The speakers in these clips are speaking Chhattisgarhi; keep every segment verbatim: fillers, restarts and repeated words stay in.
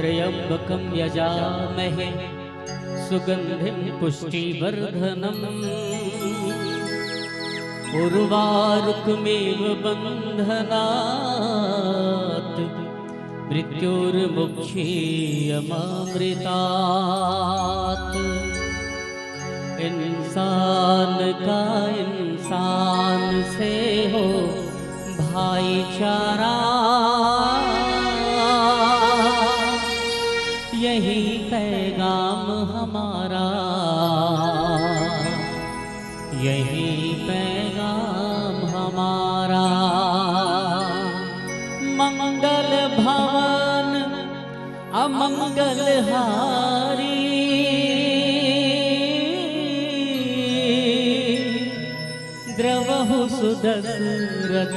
त्र्यम्बकं यजामहे सुगन्धिं पुष्टिवर्धनम्। उर्वारुकमेव बन्धनात् मृत्युर्मुक्षीयमामृतात्। इंसान का इंसान से हो भाईचारा, यही पैगाम हमारा, यही पैगाम हमारा। मंगल भवन अमंगल हारी, द्रवहु सुदशरथ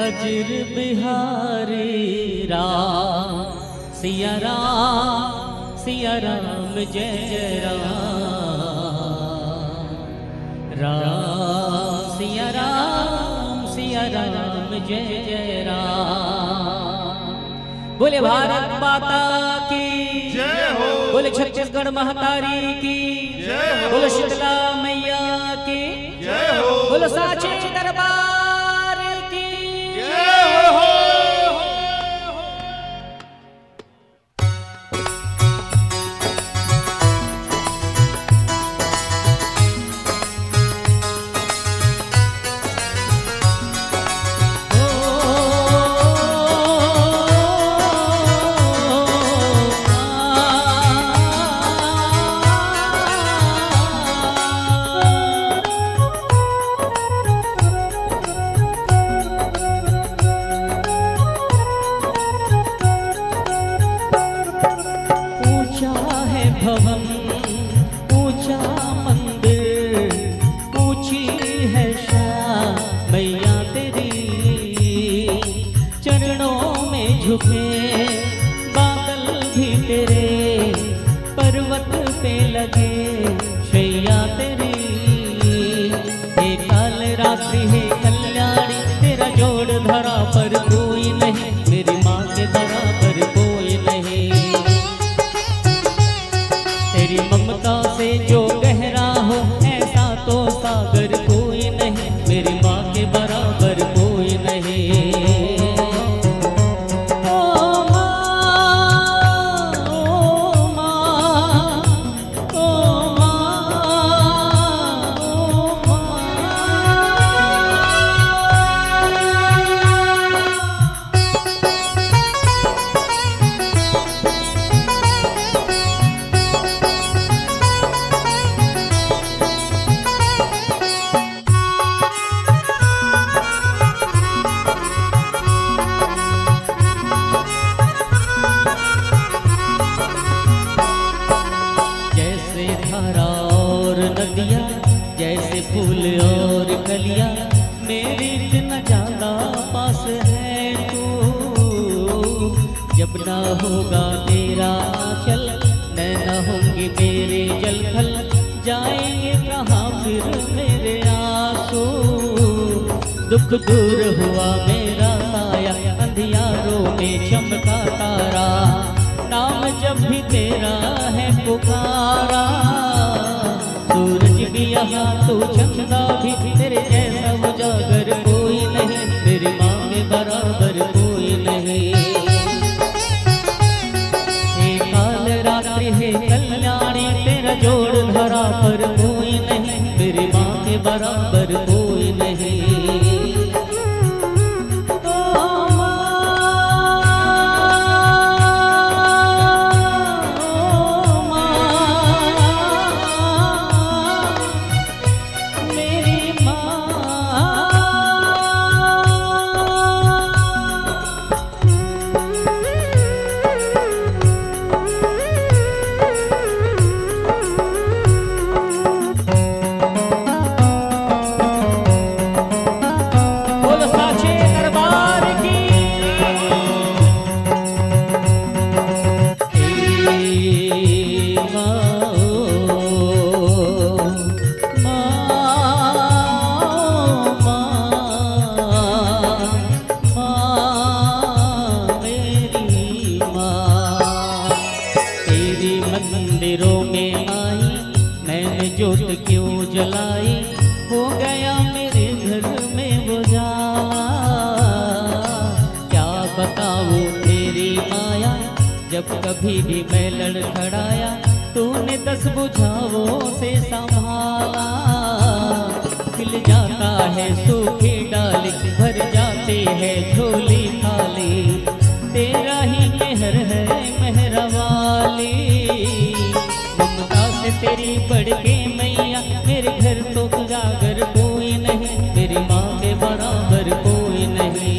अजिर बिहारी। राम सिया राम, सिया राम, जय जय राम। राम सिया राम, सिया राम, जय जय राम। बोले भारत माता की जय हो। बोले छत्तीसगढ़ महतारी की जय हो। बोले शीतला मैया की जय हो। बोलो साचे दरबार की जय हो। ऊंचा है भवन, ऊंचा मंदिर, ऊंची है शान मैया तेरी। चरणों में झुके बादल भी तेरे, पर्वत पे लगे शैया तेरी। हे काल रात्रि हे कल्याणी, तेरा जोड़ धरा पर कोई नहीं, मेरी माँ के बराबर कोई नहीं। तेरी ममता से जो गहरा हो, ऐसा तो सागर कोई नहीं, मेरी माँ के बराबर कोई नहीं। ओ माँ, ओ माँ, ओ माँ, ओ माँ। जैसे धारा और नदियाँ, जैसे फूल और कलियाँ, मेरे इतना ज्यादा पास है तू। जब ना होगा तेरा आंचल, नैना होंगे मेरे जलथल, जाएंगे कहाँ फिर मेरे आंसू। दुख दूर हुआ मेरा साया, अंधियारों में चमका तारा, नाम जब भी तेरा है पुकारा। सूरज भी यहाँ तो चंदा भी, तेरे जैसा उजागर कोई नहीं, तेरी माँ के बराबर कोई नहीं। हे काल रात्रि हे कल्याणी, तेरा जोड़ धरा पर कोई नहीं, तेरी माँ के बराबर कोई नहीं। ओ माँ, ओ माँ, मेरी माँ। मंदिरों में आई, मैंने जोत क्यों जलाई, हो गया मेरे घर में उजाला। क्या बताऊं तेरी माया, जब कभी भी मैं लड़खड़ाया, तूने दस बुझावों से संभाला। खिल जाता है सूखी डाली, भर जाती है झोली खाली, तेरा ही मेहर है मेहर वाली। ममता से तेरी बढ़ के मैया, मेरे घर तो उजागर कोई नहीं, मेरी माँ के बराबर कोई नहीं।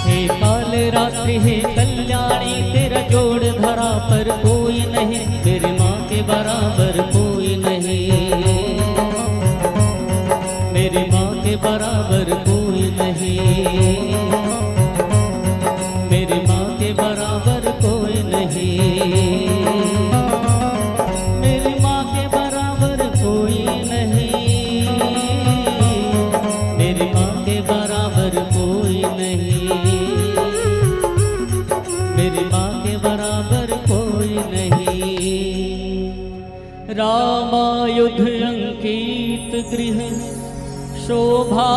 हे काल रात्रि हे कल्याणी, तेरा जोड़ धरा पर कोई नहीं, मेरी माँ के बराबर कोई नहीं, मेरी माँ के बराबर कोई नहीं, मेरी माँ के बराबर कोई नहीं, मेरी माँ के बराबर कोई नहीं, मेरी माँ के बराबर कोई नहीं, मेरी माँ के बराबर कोई नहीं। रामायुध अंकित गृह शोभा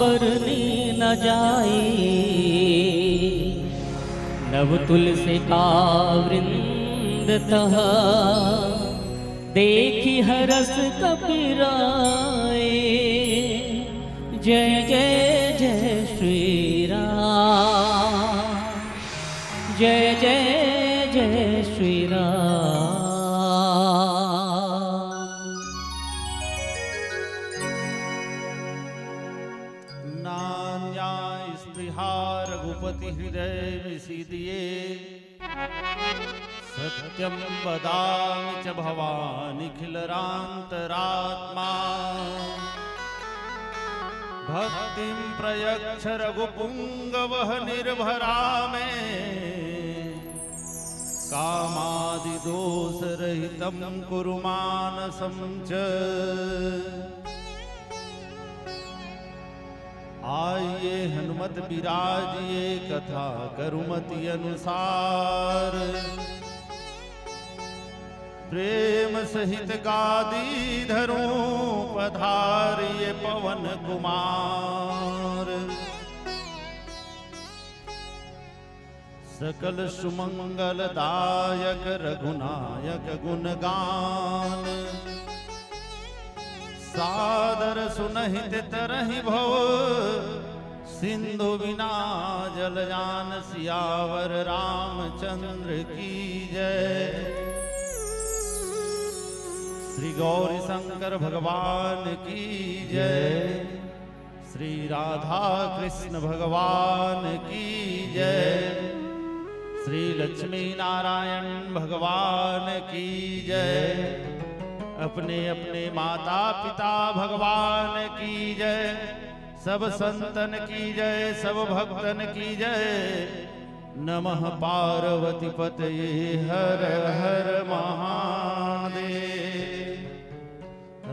बरनी न जाई, नव तुलसी का वृंद तह देखि हरस कपिराए। जय जय जय श्री राम, जय जय जय श्री राम। नान्या स्पृहा रघुपति हृदय विषीदिये। सत्यं वदामि च भवानखिलान्तरात्मा। भक्तिं प्रयच्छ रघुपुङ्गव निर्भरा मे। कामादिदोषरहितं कुरु मानसं च। आइए हनुमत बिराजिए कथा करुमति अनुसार। प्रेम सहित गादी धरूं पधारिए पवन कुमार। सकल सुमंगल दायक रघुनायक गुणगान। सादर सुनहित तरहि भव सिंधु बिना जल जान। सियावर रामचंद्र की जय। श्री गौरी शंकर भगवान की जय। श्री राधा कृष्ण भगवान की जय। श्री लक्ष्मी नारायण भगवान की जय। अपने अपने माता पिता भगवान की जय। सब संतन की जय, सब भक्तन की जय। नमः पार्वती पतये हर हर महादेव।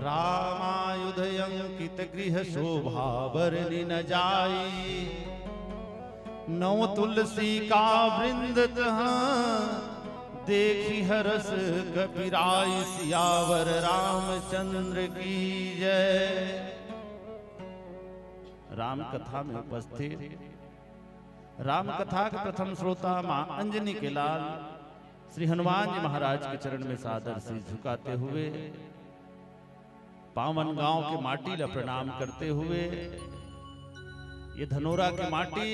रामायुध अंकित गृह शोभा बरनि न जाई। नव तुलसी का वृंद तह देखि हरस कपिराई। सियावर रामचंद्र की जय। राम कथा में उपस्थित राम कथा के प्रथम श्रोता मां अंजनी के लाल श्री हनुमान जी महाराज के चरण में सादर शीश झुकाते हुए, पावन गांव के माटी ला प्रणाम करते हुए, ये धनोरा के माटी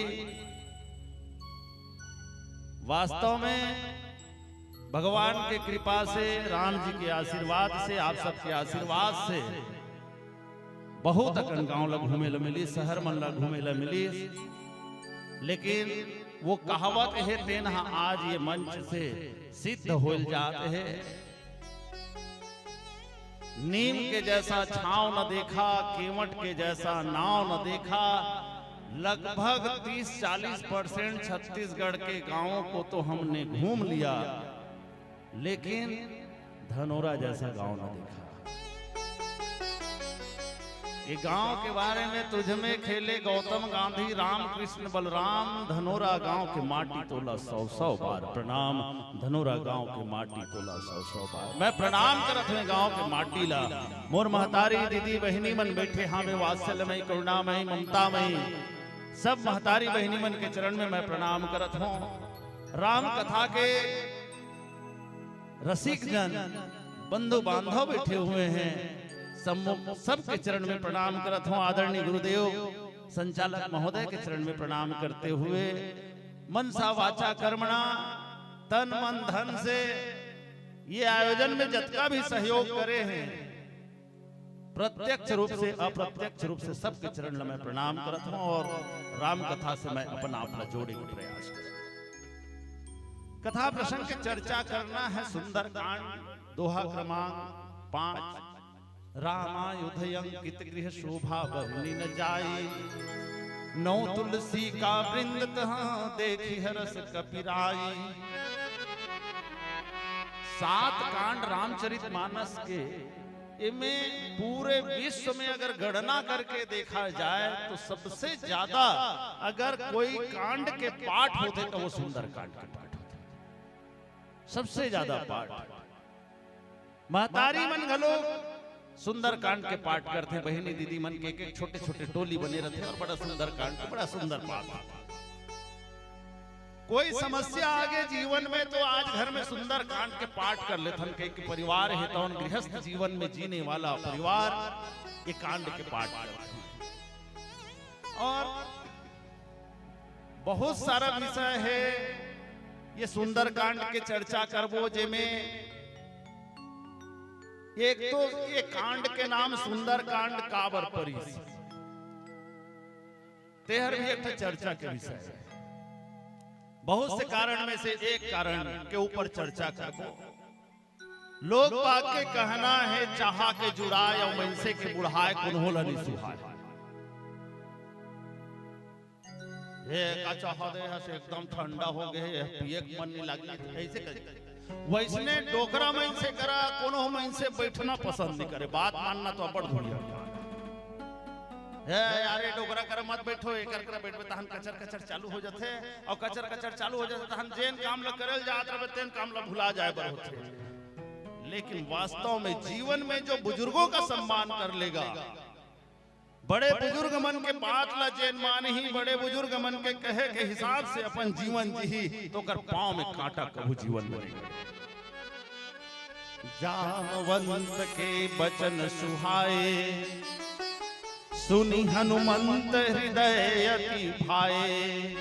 वास्तव में भगवान के कृपा से, राम जी के आशीर्वाद से, आप सबके आशीर्वाद से बहुत अकन गांव ला घूमे ला मिली, शहर मन ला घूमे ला मिली, लेकिन वो कहावत हे, तेन ह आज ये मंच से सिद्ध होल जात हे। नीम के जैसा छांव न देखा, केवट के जैसा नाव न देखा। लगभग तीस चालीस परसेंट छत्तीसगढ़ के गांवों को तो हमने घूम लिया, लेकिन धनोरा जैसा गांव न देखा। ये गांव के बारे में तुझ में खेले गौतम गांधी, राम कृष्ण बलराम, धनोरा गांव के माटी तोला सौ सौ बार प्रणाम। धनोरा गांव के माटी तोला सौ सौ बार। मैं प्रणाम करत हूँ गांव के माटी ला। मोर महतारी, दीदी, बहिनी मन बैठे हावे, वात्सल्यमयी, करुणामयी, ममतामयी, सब महतारी बहिनी मन के चरण में मैं प्रणाम करत हूँ। राम कथा के रसिक जन, बंधु बांधव बैठे हुए हैं, सम्मुख सबके चरण में प्रणाम करत हूँ। आदरणीय गुरुदेव संचालक महोदय के चरण में प्रणाम करते हुए मनसा वाचा कर्मणा, तन मन धन से ये आयोजन में जतका भी सहयोग करे हैं, प्रत्यक्ष रूप से, अप्रत्यक्ष रूप से सबके चरण ला मैं प्रणाम करत हूँ और राम कथा से मैं अपन आप ला जोड़े के प्रयास करत हूँ। कथा प्रसंग के चर्चा करना है सुंदरकांड, दोहा क्रमांक पाँच। रामायुध अंकित गृह शोभा बरनी न जाई, नौ तुलसी का वृंद तहाँ देखी हरस कपिराई। सात कांड रामचरित मानस के, इमे पूरे विश्व में अगर गणना करके देखा जाए तो सबसे ज्यादा अगर कोई कांड के पाठ होते तो वो सुंदरकांड के पाठ होते। सबसे ज्यादा पाठ महतारी मन घलो सुंदरकांड के पाठ करथे। बहिनी दीदी मन के एक एक छोटे छोटे टोली बने रथे और बड़ा सुंदरकांड, बड़ा सुंदर पाठ। कोई समस्या आगे जीवन में तो आज घर में सुंदरकांड के पाठ कर लेथन, कई के परिवार हे तौन गृहस्थ जीवन में जीने वाला परिवार ये कांड के पाठ करथे। और बहुत सारा विषय हे, ये सुंदरकांड के चर्चा करबो, जेमे एक तो ये कांड के नाम सुंदरकांड काबर परिस, तेहर भी एक ठो चर्चा के विषय हे। बहुत से कारण में से एक कारण के ऊपर चर्चा करबो। लोग बाग के कहना हे, चाहा के जुड़ाय अउ मइनसे के बुढ़ाय कोनो ला नइ सुहाय। ए का चाहा दे हस, एकदम ठंडा हो गे हे, पिए के मन नइ लागे, अइसे कहि। वइसने डोकरा मइनसे करा कोनो मइनसे बइठना पसंद नइ करे, बात मानना तो अब्बड़ दूरिहा। हे यार, ए डोकरा करा मत बइठो, एकर करा बइठबे तहन कचर कचर चालू हो जाथे, अउ कचर कचर चालू हो जाथे तहन जेन काम ला करे ल जात रहिबे तेन काम ला भुला जाय बर होथे। लेकिन वास्तव में जीवन में जो बुजुर्गों का सम्मान कर लेगा, बड़े बुजुर्ग मन के बात ला जेन मानही, बड़े बुजुर्ग मन के कहे के हिसाब से अपन जीवन जीही, तो ओकर पाँव में कांटा कभू जीवन में नइ। जामवंत के बचन सुहाए, सुनि हनुमंत हृदय अति भाए।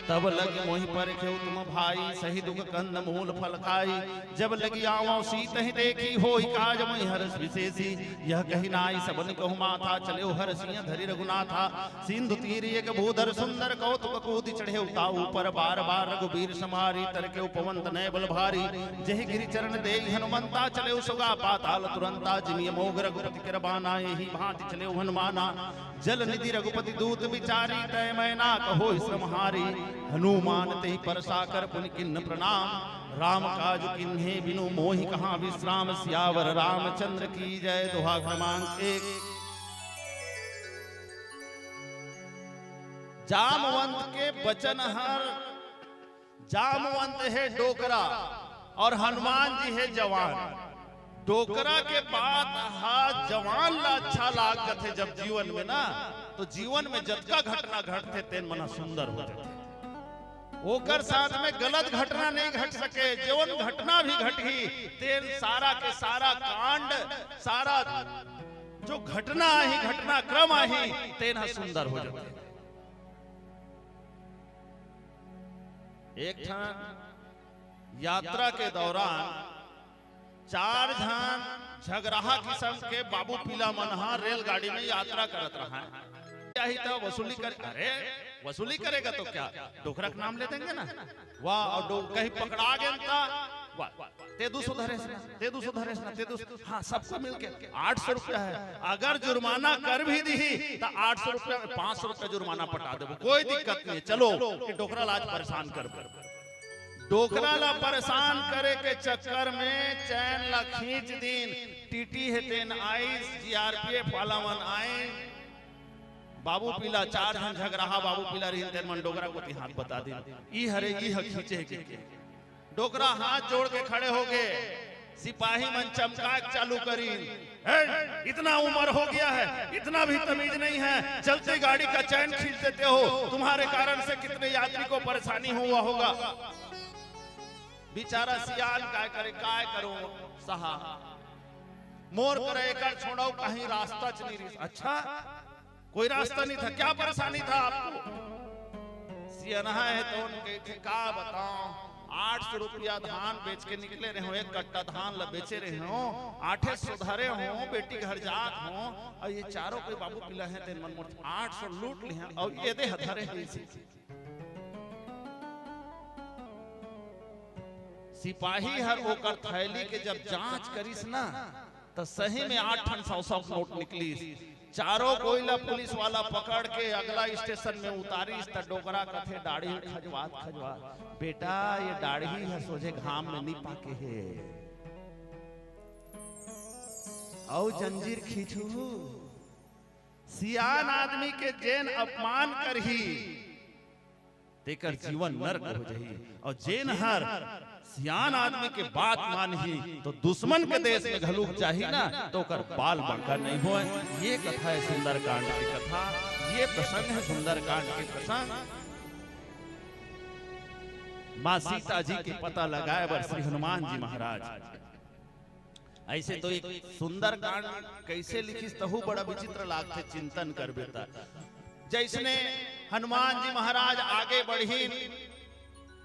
तब लगी मोहि परखे उत्तम भाई, सही दुख कंद मूल फल खाई। जब लगी आवंव सीतहि देखी, होई काज मोहि हरष विसेसी। यह कहि नाई सबन कहु माथा, चलेउ हरषिया धरि रघुनाथा। सिंधु तीर एक भूधर सुंदर, कौतुक कूदि चढ़ेउ ताऊ पर बार। बार रघुबीर समारी, तरकेउ पवन तनय बल भारी। जेहि गिरि चरण देई हनुमंता, चलेउ सुगा पाताल तुरंता। जिमि अमोघ रघुपति कर बाना, एहि भांति चलेउ हनुमाना। जल निधि रघुपति दूत बिचारी, तय मैना कहो श्रम हारी। हनुमान तेहि परसा कर पुनि किन्न प्रणाम। राम काज किन्हे बिनु मोहि कहाँ विश्राम। सियावर रामचंद्र की जय। दोहा क्रमांक एक। जामवंत के बचन हर, जामवंत हे डोकरा और हनुमान जी हे जवान। डोकरा के बात हा जवान ला अच्छा लाग जाथे जब जीवन में ना, तो जीवन में जतका घटना घटथे तेन मन ह सुंदर हो जाथे। ओकर साथ में गलत घटना नइ घट सके, जेवन घटना भी घटही तेन सारा के सारा कांड, सारा जो घटना आही, घटनाक्रम आही, तेन ह सुंदर हो जाथे। एक ठन यात्रा के दौरान चार झन झगराहा किसम के बाबू पीला मन ह रेलगाड़ी में यात्रा करत रहय। यही तो वसूली कर, अरे वसूली करेगा तो क्या, डोकरा का नाम ले देंगे ना। वाह, और डो-, कहीं पकड़ा गेन ता, वाह, ते दू सौ धरेस ना, ते दू सौ धरेस ना, ते दू सौ, हाँ, सबको मिलके आठ सौ रुपया है। अगर जुर्माना कर भी दी तो आठ सौ रुपया में पाँच सौ रुपया जुर्माना पटा देबो, कोई दिक्कत नहीं है। चलो, ये डोकरा ला आज परेशान कर दो। डोकरा ला परेशान करे के चक्कर में चैन ला खींच दिन। टीटी हे तेन आइस, जीआरपीएफ वाला मन आए, बाबू पीला, चार झन झगराहा बाबू पीला रहिन, तेन मन डोकरा कोती हाथ बता दिन, ई हरे, ई ह खींचे के। डोकरा हाथ जोड़ के खड़े हो गए। सिपाही मन चमकाए चालू करीन, "ए, इतना उम्र हो गया है, इतना भी तमीज नहीं है, चलते गाड़ी का चैन खींच देते हो, तुम्हारे कारण से कितने यात्री को परेशानी हुआ होगा।" बेचारा सियान काय करे, काय करो सहा, मोर करे एकर छोड़ो, कहीं रास्ता च नहीं रहिस। अच्छा, कोई रास्ता नहीं था, क्या परेशानी था आपको? सियनहा हे तो उनके थे, का बताओ, आठ सौ रुपया धान बेच के निकले रहे हो, एक कट्टा धान ला बेचे रहे हो, आठे सौ धरे हो, बेटी घर जात हो, और ये चारों कोई बाबू पीला हे, तेन मन मोर आठ सौ लूट लिहे, और ये दे धरे हे इसी। सिपाही हर ओकर थैली के जब जांच करिस ना, त सही में आठ ठन सौ सौ नोट निकलिस। चारों कोई ला पुलिस वाला पकड़ के अगला स्टेशन में उतारिस, त डोकरा कथे डाढ़ी खजवात खजवात, "बेटा, ये डाढ़ी ह सोझे घाम में नी पाके हे, अउ जंजीर खींचू, सियान आदमी के जेन अपमान करही, तेकर जीवन नरक हो जही, और जेन हर सियान आदमी के बात मानही, तो दुश्मन के देश में घलुक जाही ना, तो ओकर बाल बांका नहीं होय।" ये कथा है सुंदरकांड के कथा, ये प्रसंग है सुंदरकांड के प्रसंग। माँ सीता जी के पता लगाए बर श्री हनुमान जी महाराज ऐसे तो एक सुंदरकांड कैसे लिखिस, तहू बड़ा विचित्र लागथे, चिंतन करबे त। जैसने हनुमान जी महाराज आगे बढ़िन,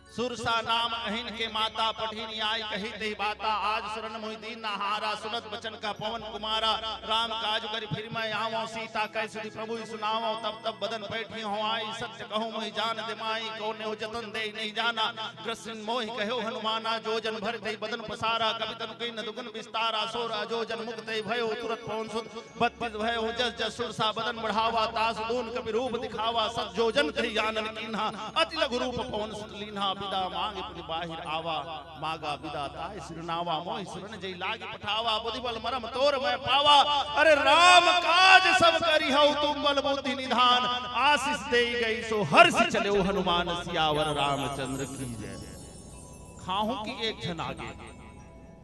सुरसा नाम अहिन के माता, पठिन आय कही तेहि बाता। आज शरण मोहि दीन नहारा, सुनत बचन कह पवन कुमारा। राम काज करि फिर मैं आवं, सीता कहि सुधि प्रभु सुनावं। तब तब बदन बैठी हो आई, सत्य कहूँ मोहि जान दिमाई। कौन हो जतन दे नहीं जाना, ग्रसिन मोहि कहो हनुमाना। जो जन भर दे बदन पसारा, कपि तनु कीन्ह दुगुन विस्तारा। सो राजो जन मुख ते भयो, तुरत पवन सुत बत्तीस भयो। जस जस सुरसा बदन बढ़ावा, तास दून कपि रूप दिखावा। सत जो जन ते आनन कीन्हा, अति लघु रूप पवन सुत लीन्हा। विदा मांगि पुनि बाहिर आवा, मागा विदा ताहि सिरनावा। मोहि सिरन जइ लागि पठावा, बुद्धि बल मरम तोर मैं पावा। अरे राम काज सब करिहउ तुम बल बुद्धि निधान। आशीष देइ गई सो हर्षि चलेउ हनुमान, सियावर रामचंद्र की जय। खाहूं कि एक झन आगे,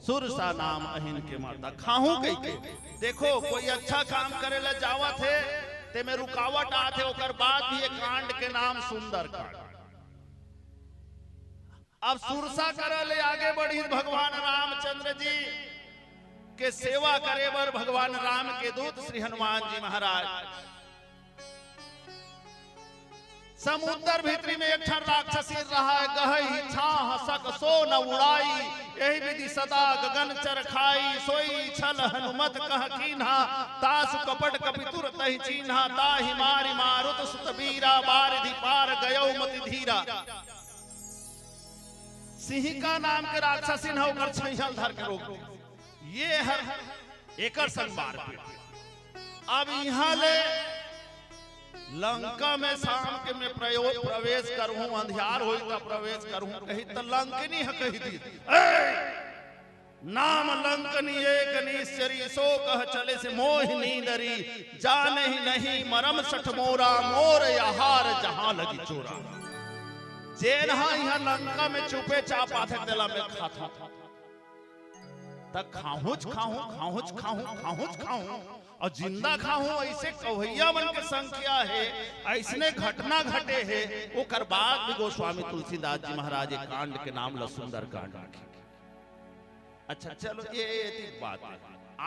सुरसा नाम अहिन के माता, खाहूं कहिके। देखो, कोई अच्छा काम करे ला जावत हे, तेमे रुकावट आत हे, ओकर बाद भी ये कांड के नाम सुंदर कांड। अब सुरसा करे ले आगे बढ़िस भगवान रामचंद्र जी के सेवा करे बर भगवान राम के दूत श्री हनुमान जी महाराज। समुद्र भीतरी में एक ठन राक्षसी रहा, गहई छाह सक सो न उड़ाई, यही विधि सदा गगन चरखाई। सोई छल हनुमत कह कीन्हा, तासु कपट कपि तुर तहि चीन्हा। ताहि मारि मारुत सुत बीरा, बारिधि पार गयउ मति धीरा। सिंहिका नाम के राक्षसी ह ओकर छैहल धर के रोक दे। ये हर एकर संग मारपीट। अब इहां ले लंका में शाम के मैं प्रयो-, प्रवेश करहूं, अंधियार होई त प्रवेश करहूं कही त लंकनी ह कही दी, "ए, नाम लंकनी एक निश्चरी, सो कह चलिस मोहि नींदरी। जानहि नहीं मरम सठ मोरा, मोर आहार जहां लगी चोरा।" जेन हा इहां लंका में चुपे चाप आथे, तेला मैं खाथंव। त खाहूंच खाहूं, खाहूंच खाहूं, खाहूंच खाहूं, अउ जिंदा खाहूं, अइसे कवइया मन के संख्या हे, अइसने घटना घटे हे। ओकर बाद भी गोस्वामी तुलसीदास जी महाराज ए कांड के नाम ल सुंदर कांड रखे। अच्छा, चलो, ये, ये एक बात है।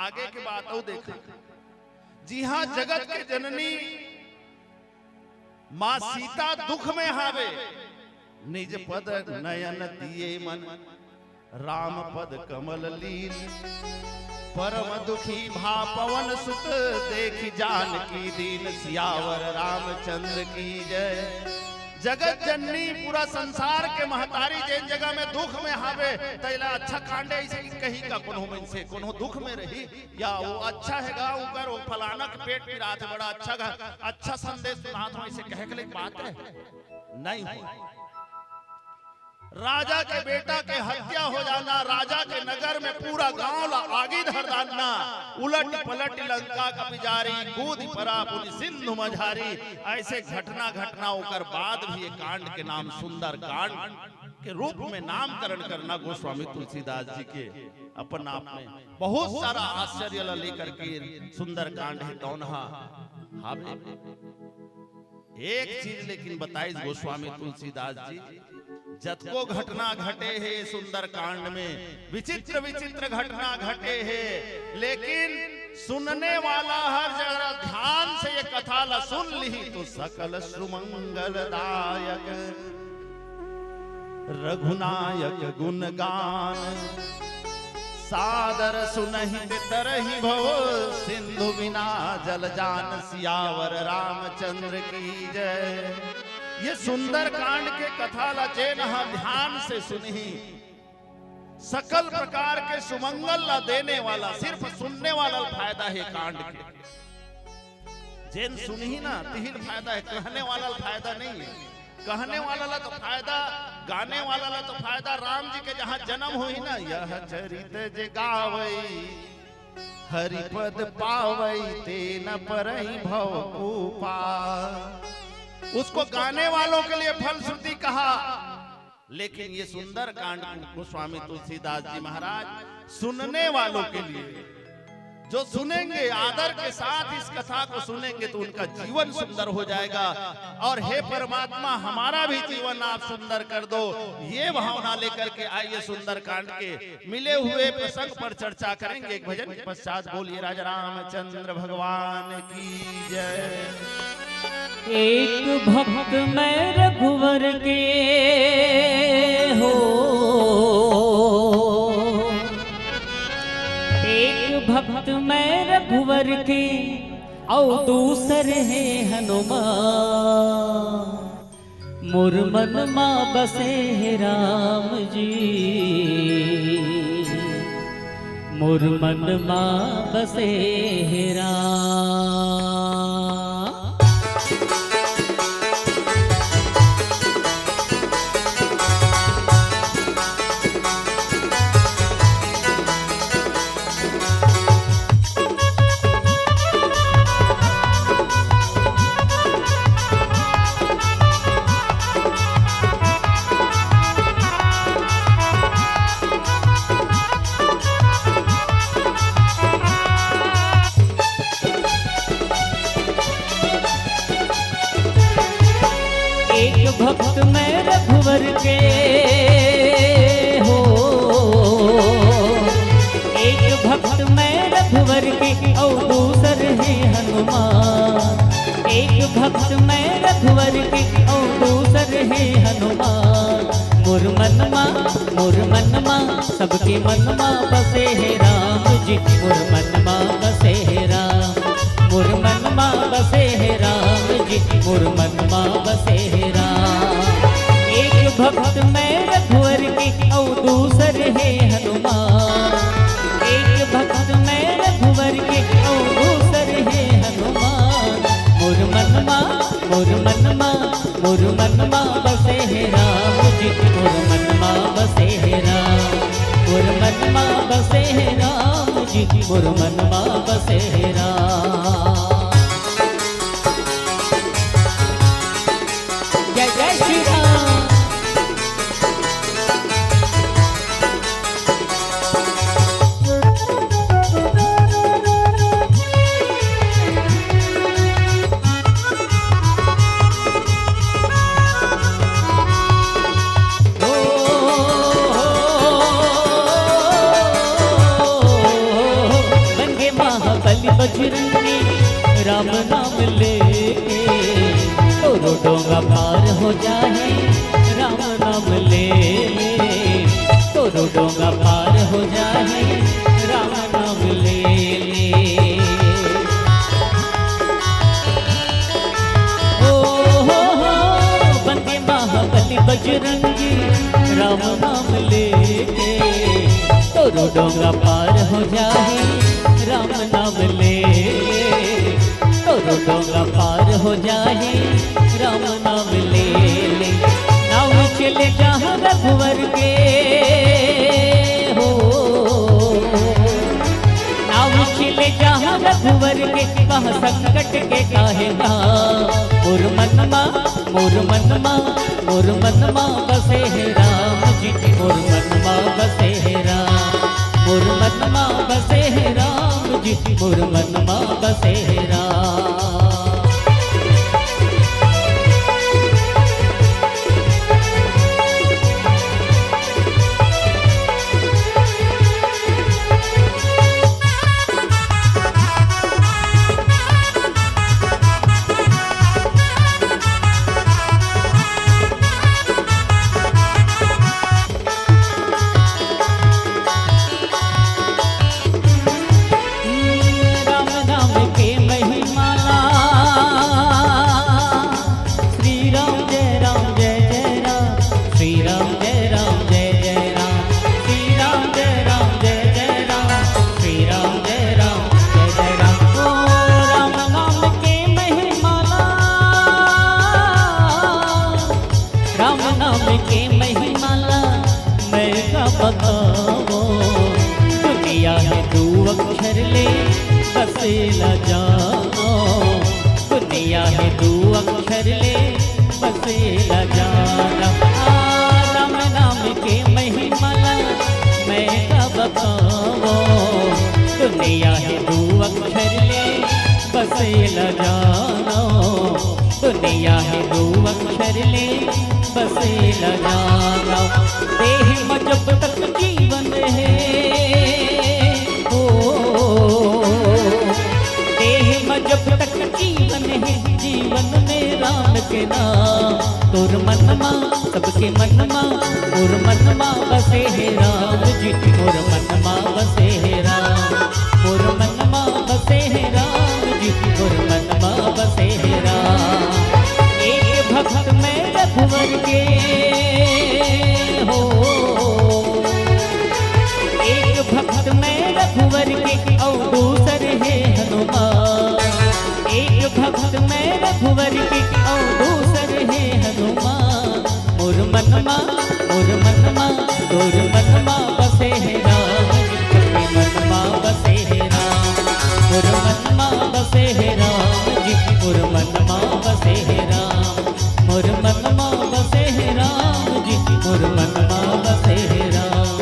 आगे के बात अउ देखा, जिहां जगत के जननी माँ सीता दुख में हावे, निज पद नयन दिए मन, राम पद कमल लीन। परम दुखी भा पवन सुत, देखि जानकी दीन। सियावर रामचंद्र की जय। जगत जननी, पूरा संसार के महतारी जेन जगह में दुख में हावे, तैला अच्छा कांड हे, अइसे कि कही का कोनो मनसे कोनो दुख में रही, या वो अच्छा हे गा, ओकर वो फलाना के पेट पिरात हे, बड़ा अच्छा गा, अच्छा संदेश सुनात हो, अइसे कहे के लिए बात हे? नहीं हो। राजा के बेटा के हत्या हो जाना, राजा के नगर में पूरा गांव ला आगी धर डालना, उलट पलट लंका कपि जारी, कूदि परा पुनि सिंधु मझारी। ऐसे घटना घटना ओकर बाद भी ये कांड के नाम सुंदर कांड के रूप में नामकरण करना गोस्वामी तुलसीदास जी के अपन आप में बहुत सारा आश्चर्य ला लेकर के सुंदर कांड हे तौन हा। हावे। एक चीज लेकिन बताइस गोस्वामी तुलसीदास जी, जतको घटना घटे हे सुंदरकांड में, विचित्र विचित्र घटना घटे हे, लेकिन सुनने वाला हर जगह ध्यान से ये कथा ला सुन लिही तो सकल सुमंगलदायक रघुनायक गुणगान। सादर सुनहि तरहि भव सिंधु बिना जल जान। सियावर रामचंद्र की जय। ये सुंदरकांड के कथा ला जेन ह ध्यान से सुनही, सकल प्रकार के सुमंगल ला देने वाला, सिर्फ सुनने वाला ला फायदा हे कांड के। जेन सुनही ना, तिही ला फायदा हे, कहने वाला ला फायदा नहीं हे। कहने वाला ला तो फायदा, गाने वाला ला तो फायदा। राम जी के जहाँ जन्म होही ना, यह चरित जे गावई, हरि पद पावई, ते न परई भव कुपार। उसको गाने वालों के लिए फलश्रुति कहा, लेकिन ये सुंदर कांड गोस्वामी तुलसीदास जी महाराज सुनने वालों के लिए, जो सुनेंगे, आदर के साथ इस कथा को सुनेंगे, तो उनका जीवन सुंदर हो जाएगा। और हे परमात्मा, हमारा भी जीवन आप सुंदर कर दो, ये भावना लेकर के आइए सुंदर कांड के मिले हुए प्रसंग पर चर्चा करेंगे। एक भजन के पश्चात बोलिए राजा रामचंद्र भगवान की जय। एक भक्त मैं रघुवर के हो, एक भक्त मैं रघुवर के, और दूसर हे हनुमान। मोर मन मा बसे हे राम जी, मोर मन मा बसे हे राम। एक भक्त मैं रघुवर के हो, एक भक्त मैं रघुवर के, और दूसर हे हनुमान। एक भक्त मैं रघुवर के, और दूसर हे हनुमान। मोर मन मा, मोर मन मा, सबके मन मा बसे हे राम जी। मोर मन मा बसे हे राम, मोर मन मा बसे हे राम जी। मोर मन मा बसे हे राम। एक भक्त मैं रघुवर के, और दूसर हे हनुमान। एक भक्त मैं रघुवर के, और दूसर हे हनुमान। मोर मन मा, मोर मन मा, मोर मन मा बसे हे राम जी। मोर मन मा बसे हे राम, मोर मन मा बसे हे राम जी। मोर मन मा बसे हे राम। जय जय श्री राम। बजरंगी राम नाम लेके, तोरो डोंगा पार हो जाही राम नाम ले ले, तोरो डोंगा पार हो जाही राम नाम ले ले। ओ हो हो, बन के महाबली बजरंगी राम नाम लेके, तोरो डोंगा पार हो जाही राम नाम ले ले, तोरो डोंगा पार हो जाही राम नाम ले ले। नाम चले जहाँ रघुवर के हो, नाव चले जहाँ रघुवर के, कहाँ संकट के काहे ना। मोर मनमा, मोर मनमा, मोर मनमा बसे हे राम जी, मोर मनमा बसे हे राम। मोर मनमा बसे हे राम जी, मोर मनमा बसे हे राम। राम नाम के महिमा ला, श्री राम जय राम जय जय राम, श्री राम जय राम जय जय राम, श्री राम जय राम जय जय राम, श्री राम जय राम जय जय राम। ओ राम नाम के महिमा ला, राम नाम के महिमा ला मैं का बतावो। दुनिया हे दू अक्षर ले बसेला जानो, दुनिया हे दू अक्षर ले बसेला जानो। आ, राम नाम के महिमा ला मैं का बतावो। दुनिया हे दू अक्षर ले बसेला जानो, दुनिया हे दू अक्षर ले बसेला जानो। देह म जब तक जीवन हे हो, देह म जब तक जीवन हे, जीवन में राम के नाम। तोर मनमा सबके मनमा, मोर मनमा बसे हे राम जी, मोर मनमा बसे हे राम। मोर मनमा बसे हे राम जी, मोर मनमा बसे हे राम। एक भक्त मैं रघुवर के हो, एक भक्त मैं रघुवर के, अउ दूसर हे हनुमान। एक भक्त मैं रघुवर के, अउ दूसर हे हनुमान। मोर मनमा, मोर मनमा, तोर मनमा बसे हे राम जी, सबके मनमा बसे हे राम। मोर मनमा बसे हे राम जी, मोर मनमा बसे हे राम। मोर मनमा बसे हे राम जी, मोर मनमा बसे हे राम।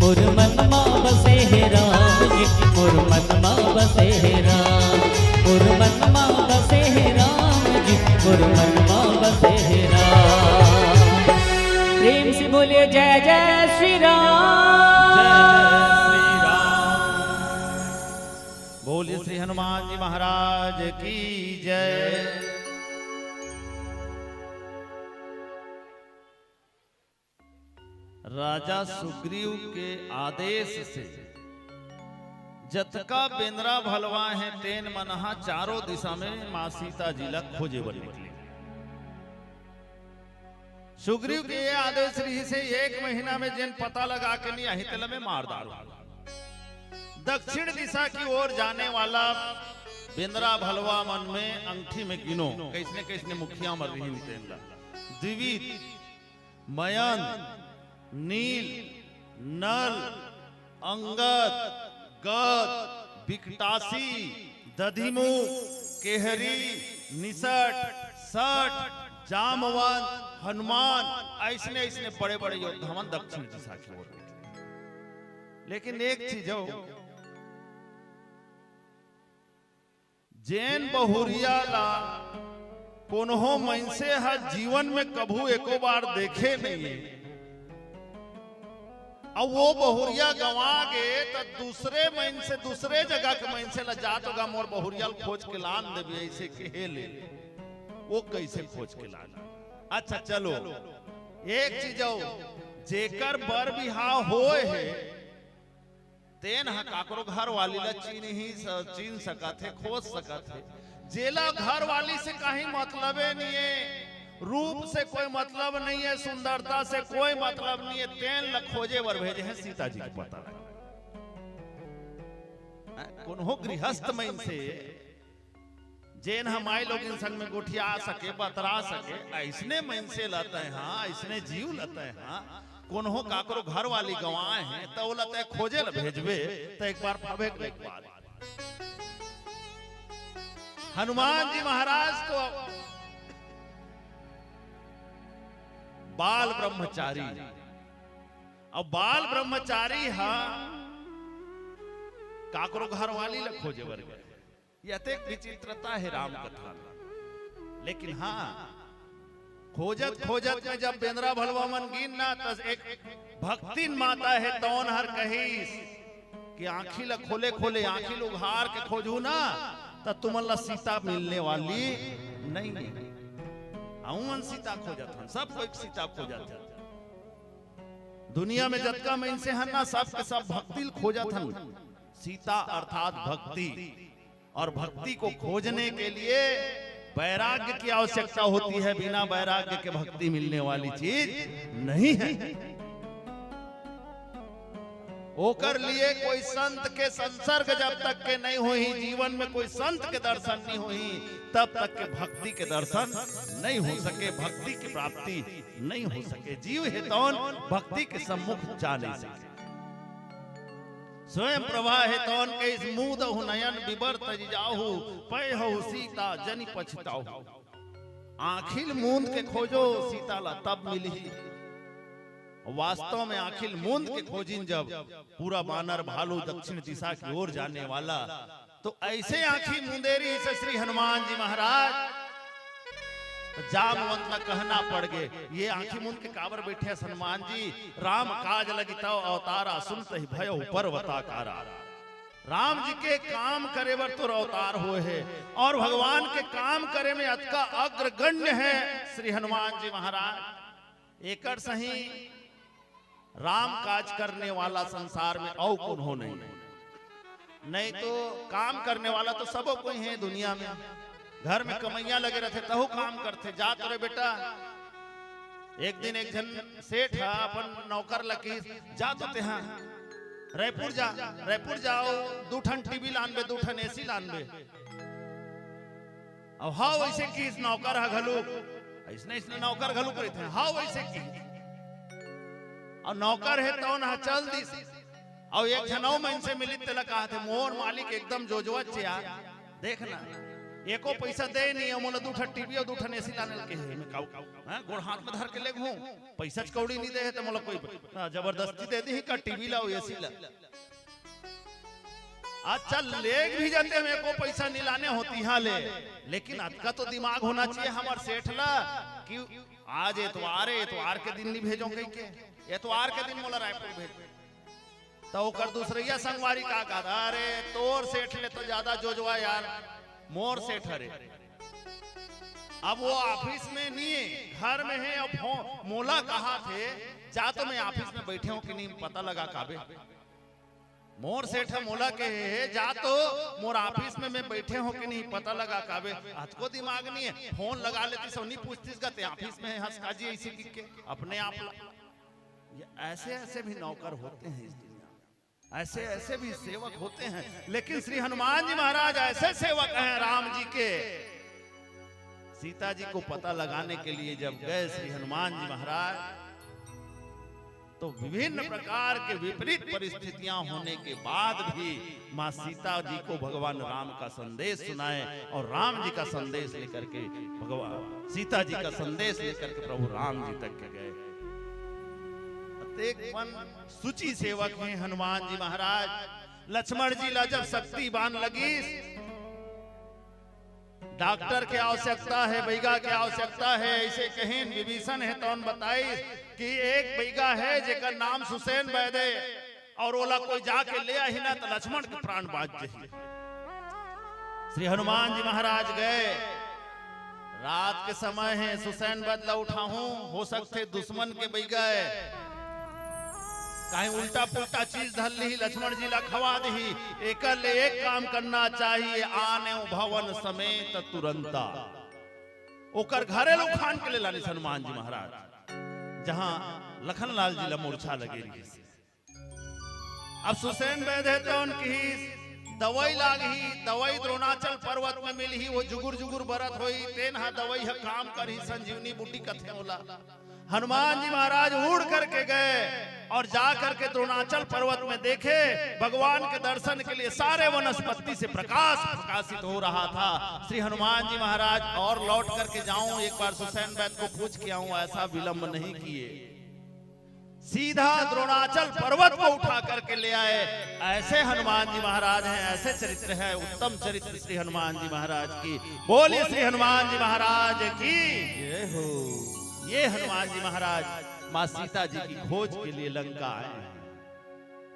मोर मनमा बसे हे राम जी, मोर मनमा बसे हे राम। मोर मनमा बसे हे राम जी, मोर मनमा बसे हे राम। प्रेम से बोलिए जय जय श्री राम। जय श्री राम। बोलिए श्री हनुमान जी महाराज की जय। राजा सुग्रीव के आदेश से जतका बेंदरा भलवा हे, तेन मन ह चारों दिशा में माँ सीता जी ला खोजे बर निकले। सुग्रीव के ये आदेश रहिस हे, एक महीना में जेन पता लगा के नहीं आही, तेला मैं मार डारूं। दक्षिण दिशा की ओर जाने वाला बेंदरा भलवा मन में अंगठी में गिनो, कइसने कइसने मुखिया मन रहिन तेन ला। द्विविद, मयंत, नील, नल, अंगद, गद, बिकटासी, दधिमुख, केहरी, निसट, सट, जामवंत, हनुमान, अइसने अइसने बड़े बड़े योद्धा मन दक्षिण दिशा की ओर निकले। लेकिन एक चीज हो, जेन बहुरिया ला कोनो मइनसे ह जीवन में कभू एको बार देखे नहीं हे, अउ वो बहुरिया गंवा गे, त दूसरे मइनसे, दूसरे जगह के मइनसे ला, "जा तो गा, मोर बहुरिया ल खोज के लान देबे," अइसे कहे ले, वो कइसे खोज के लान? अच्छा, चलो, एक चीज अउ, जेकर बर बिहाव होए हे, तेन ह काकरो घर वाली ला चीन ही स-, चीन सकत हे, खोज सकत हे। जेला घर वाली से कहीं मतलबे नहीं हे, रूप से कोई मतलब नहीं हे, सुंदरता से कोई मतलब नहीं हे, तेन ला खोजे बर भेजे हे सीता जी के पता लगे। हैं? कोनो गृहस्थ मइनसे जेन ह माई लोगिन संग में गोठिया सके, बतरा सके, अइसने मइनसे ल तैं ह, अइसने जीव ल तैं ह, कोनो काकरो घर वाली गंवाए हे, त ओला तैं खोजे ल भेजबे, त एक बार भाबे के एक बात। हनुमान जी महाराज तो बाल ब्रह्मचारी, अउ बाल ब्रह्मचारी ह काकरो घर वाली ल खोजे बर गे। ये अतेक विचित्रता हे राम कथा में। लेकिन हाँ, खोजत खोजत में जब बेंदरा भलवा मन गिन ना, त एक भक्तिन माता हे, तौन हर कहिस कि आँखी ल खोले खोले, आँखी ल उघार के खोजहू ना, त तुमन ल सीता मिलने वाली नहीं हे। हमन सीता खोजत हन, सब कोई सीता खोजत हन। दुनिया में जतका मइनसे हन ना, सब के सब भक्ति ल खोजत हन। सीता अर्थात भक्ति। और भक्ति को खोजने के लिए वैराग्य की आवश्यकता होती है। बिना वैराग्य के भक्ति मिलने वाली चीज नहीं है। ओकर लिए कोई संत के संसर्ग जब तक के नहीं होही, जीवन में कोई संत के दर्शन नहीं होही, तब तक के भक्ति के दर्शन नहीं हो सके, भक्ति की प्राप्ति नहीं हो सके। जीव हे तौन भक्ति के सम्मुख जा नहीं सके। स्वयं प्रभा हे तौन कहिस, मूदहु नयन बिबर तजि जाहु, पयहु सीता जनि पछिताहु। आँखी ल मूंद के खोजो, सीता ला तब मिलही। वास्तव में आँखी ल मूंद के खोजिन जब, पूरा बानर भालू दक्षिण दिशा की ओर जाने वाला, तो अइसे आँखी मूंदे रहिस श्री हनुमान जी महाराज, त जामवंत ला कहना पड़ गे। ये आँखी मूंद के काबर बइठे हस हनुमान जी? राम काज लगी तव अवतारा, सुनत ही भयउ पर्वताकारा। राम जी के काम करे बर तोर अवतार होए हे, और भगवान के काम करे में अतका अग्रगण्य हे श्री हनुमान जी महाराज। एकर सही राम काज करने वाला संसार में अउ कोनो नहीं। नहीं तो काम करने वाला तो सबो कोई हे दुनिया में। घर में कमइया लगे रहिथे, तहू काम करथे। जा तो रे बेटा, एक दिन एक झन सेठ ह अपन नौकर ल किहिस, "जा तो तेहा रायपुर जा, रायपुर जाओ, दू ठन टीवी लानबे, दू ठन एसी लानबे।" अउ हव अइसे किहिस नौकर ह घलो, अइसने, अइसने नौकर घलो कहिथे, हव अइसे किहिस। अउ नौकर हे तौन ह चल दिस। अउ एक झन अउ मइनसे मिलिस, तेला कहत हे, "मोर मालिक एकदम जोजवा चे यार, देख ना, एको पइसा दे नहीं, अउ मोला दू ठन टीवी अउ दू ठन एसी लाने ल कहे हे।" मैं कहूँ, "हाँ, गोड़ हाथ में धर के लेगहूँ, पइसा कौड़ी नहीं दे हे, त मोला कोई, हाँ, जबरदस्ती दे दिही का टीवी ला अउ एसी ला?" अच्छा, लेग भी जाते, हम एको पइसा नहीं लाने हों तिहा ले, लेकिन अतका तो दिमाग होना चाहिए हमर सेठ ला कि आज एतवार हे, एतवार के दिन नहीं भेजों कहिके, एतवार के दिन मोला रायपुर भेज। त ओकर दूसरइया संगवारी का कहत, "अरे, तोर सेठ ले तो ज्यादा जोजवा यार, मोर सेठ हरे।" अब वो ऑफिस में नहीं हे, घर में हे, अब फो-, मोला कहत हे, "जा तो मैं ऑफिस में बइठे हों कि नहीं, पता लगा काबे।" मोर सेठ ह मोला कहे हे, "जा तो मोर ऑफिस में मैं बइठे हों कि नहीं, पता लगा काबे।" अतको दिमाग नहीं हे, फोन लगा लेतिस, नहीं पूछतिस गा, "ते ऑफिस में हस का जी?" अइसे कहिके अपने आप ला। ये ऐसे ऐसे भी नौकर होते हैं इस दुनिया में, ऐसे ऐसे भी सेवक होते हैं। लेकिन श्री हनुमान जी महाराज ऐसे सेवक हैं राम जी के। सीता जी को पता लगाने के लिए जब गए श्री हनुमान जी महाराज, तो विभिन्न प्रकार के विपरीत परिस्थितियां होने के बाद भी माँ सीता जी को भगवान राम का संदेश सुनाए और राम जी का संदेश लेकर के भगवान सीता जी का संदेश लेकर के प्रभु राम जी तक के गए। अतेक मन सुचि सेवक हे हनुमान जी महाराज। लक्ष्मण जी ला जब शक्ति बान लगिस, डॉक्टर के आवश्यकता हे, बइगा के आवश्यकता हे, अइसे कहिन। विभीषण हे तौन बताइस कि एक बइगा हे जेकर नाम सुषेण वैद्य हे, अउ ओला कोई जाके ले आही ना त लक्ष्मण के प्राण बाँच जाही। श्री हनुमान जी महाराज गए, रात के समय हे, सुषेण वैद्य ला उठाहूं, हो सकथे दुश्मन के बइगा हे, कहीं उल्टा पुल्टा चीज धर लिही, लक्ष्मण जी ला खवा दिही। एकर ले एक काम करना चाहिए, आनेव भवन समेत तुरंता। ओकर घरे ल उखान के ले लानिस हनुमान जी महाराज, जहां लखन लाल जी ला मूर्छा लगे रहिस। अब सुषेण वैद्य हे तौन किहिस, दवाई लागही, दवाई द्रोणाचल पर्वत में मिलही, वो जुगुर जुगुर बरत होई, तेन हा दवाई हा काम करही, संजीवनी बूटी कथे ओला। हनुमान जी महाराज उड़ करके गए और जा करके द्रोणाचल पर्वत में देखे, भगवान के दर्शन के लिए सारे वनस्पति से प्रकाश प्रकाशित हो रहा था। श्री हनुमान जी महाराज और लौट करके जाऊं, एक बार सुसैन बैद को पूछ के आऊं, ऐसा विलंब नहीं किए, सीधा द्रोणाचल पर्वत को उठा करके ले आए। ऐसे हनुमान जी महाराज हैं, ऐसे चरित्र है, उत्तम चरित्र श्री हनुमान जी महाराज की। बोलिए श्री हनुमान जी महाराज की जय हो। ये हनुमान जी महाराज माँ सीता जी की खोज के लिए लंका आए हैं।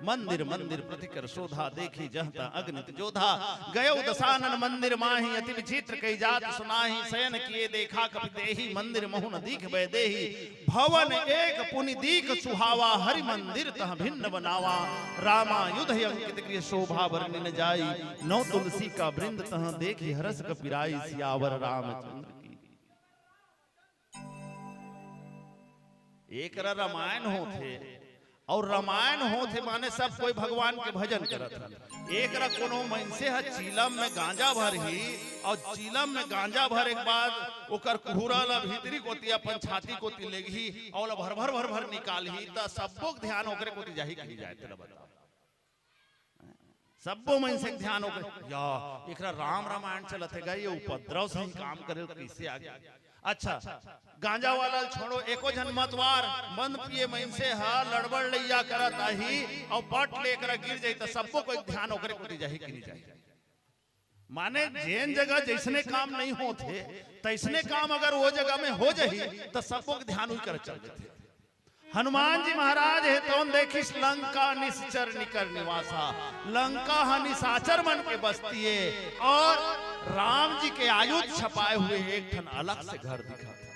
मंदिर मंदिर प्रतिकर शोधा, देखी जहता अगणित जोधा। गयो दसानन मंदिर माही, अति विचित्र कई जात सुनाही। शयन किए देखा कपि देही, मंदिर महु न दीख वैदेही। भवन एक पुनि दीख सुहावा, हरि मंदिर तह भिन्न बनावा। रामायुध अंकित गृह शोभा बरनि न जाई। नौ तुलसी का वृंद तह देखि हरष कपि राई। सियावर रामचंद्र की। एकरा रामायण होथे, और रामायण होथे माने सब कोई भगवान के भजन करत हन। एकरा कोनो मनसे ह चीलम में गांजा भरही, और चीलम में गांजा भरे के बाद ओकर कुहरा ला भीतरी कोती अपन छाती कोती लेगही, और ओला भर भर भर भर निकालही, त सब्बो के ध्यान ओकरे कोती जाही कि नहीं जाए, तेला बताओ। सब्बो मनसे के ध्यान ओकर, या, एकरा राम रामायण चलत हे गा, ये उपद्रव सही काम करे, कइसे आ गया? अच्छा, गांजा वाला ल छोड़ो, एको झन मतवार, मंद पिए मनसे ह लड़बड़ लइया करत आही, अउ पट ले एकरा गिर जाई, त सब्बो कोई ध्यान ओकरे कोती जाही कि नहीं जाही? माने जेन जगह जइसने काम नहीं होत हे, तइसने काम अगर वो जगह में हो जाही, त सब्बो के ध्यान उही करा चल देथे। हनुमान जी महाराज हे तौन देखिस लंका निश्चर निकर निवासा। लंका ह निशाचर मन के बस्ती हे, और राम जी के आयुध छपाए हुए एक ठन अलग से घर दिखत हे।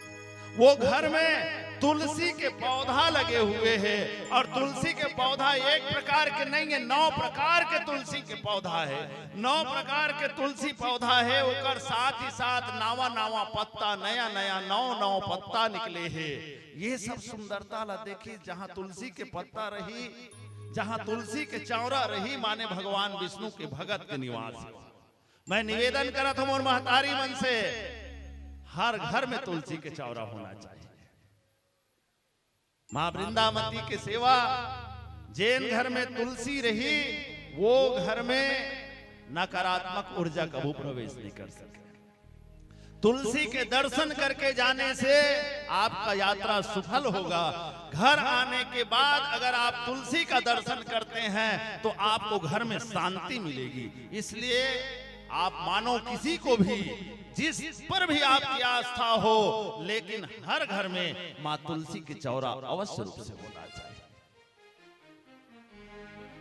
वो घर में तुलसी के पौधा लगे हुए हे, और तुलसी के पौधा एक प्रकार के नहीं हे, नौ प्रकार के तुलसी के पौधा हे। नौ प्रकार के तुलसी पौधा हे, ओकर साथ ही साथ नावा नावा पत्ता, नया नया नौ नौ पत्ता निकले हे। ये सब सुंदरता ला देखिस, जहाँ तुलसी के पत्ता रही, जहाँ तुलसी के चौरा रही, माने भगवान विष्णु के भगत के निवास हे। मैं निवेदन करत हूँ मोर महतारी मन से, हर घर में तुलसी के चौरा होना चाहिए। माँ वृंदावती के सेवा, जेन घर में तुलसी रही, वो घर में नकारात्मक ऊर्जा कभू प्रवेश नहीं कर सके। तुलसी के दर्शन करके जाने से आपका यात्रा सुफल होगा। घर आने के बाद अगर आप तुलसी का दर्शन करते हैं, तो आपको घर में शांति मिलेगी। इसलिए आप मानो किसी को भी, जिस पर भी आपकी आस्था हो, लेकिन हर घर में माँ तुलसी के चौरा अवश्य रूप से होना चाहिए।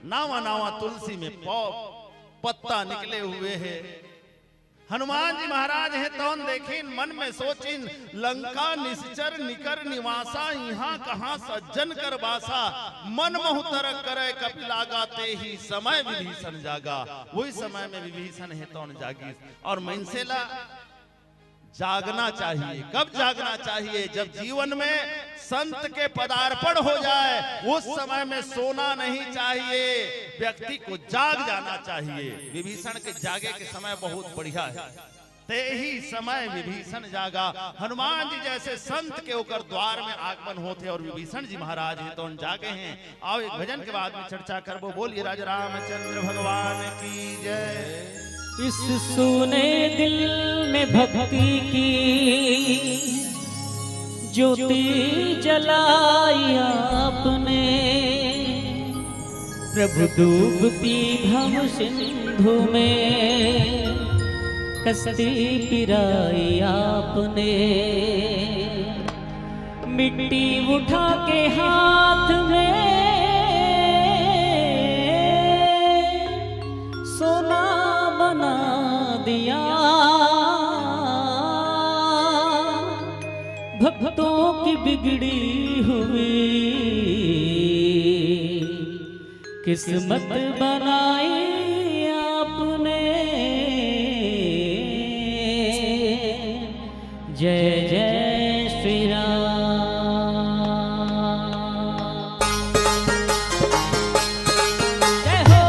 नावा नावा तुलसी में पौ-, पत्ता निकले हुए हे। हनुमान जी महाराज हे तौन देखिन, मन में सोचिन, लंका निश्चर निकर निवासा, इहाँ कहाँ सज्जन कर बासा। मन महु तरक करे कपि लागा, तेहि समय विभीषण जागा। वही समय में विभीषण हे तौन जागिस। और मनसे ला जागना चाहिए। कब जागना चाहिए? जब जीवन में संत के पदार्पण हो जाए, उस समय में सोना नहीं चाहिए, व्यक्ति को जाग जाना चाहिए। विभीषण के जागे के समय बहुत बढ़िया हे। तेहि समय विभीषण जागा। हनुमान जी जैसे संत के ओकर द्वार में आगमन होथे और विभीषण जी महाराज हे तौन जागे हे। आओ, एक भजन के बाद में चर्चा करबो। बोलिए राजा रामचंद्र भगवान की जय। इस सूने दिल में भक्ति की ज्योति जलाई आपने, प्रभु डूबती भव सिंधु में कश्ती पिराई आपने। मिट्टी उठा के हाथ में सोना बना दिया, भक्तों की बिगड़ी हुई किस्मत बनाई आपने। जय जय श्री राम। जय हो।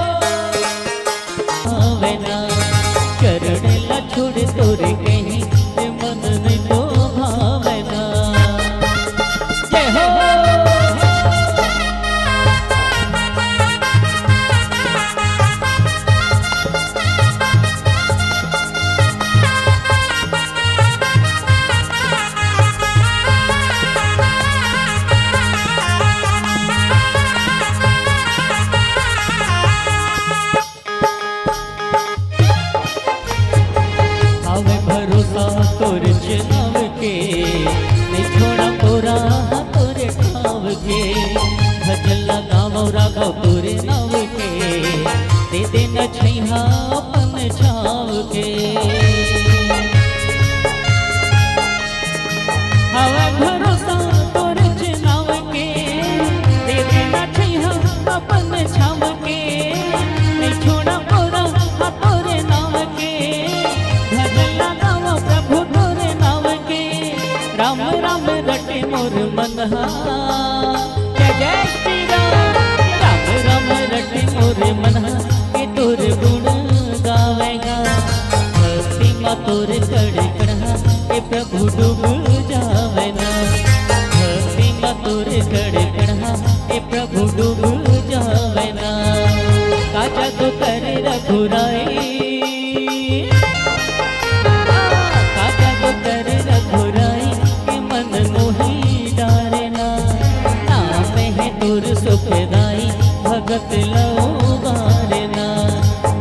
सुखदाई भगत ला उबारना,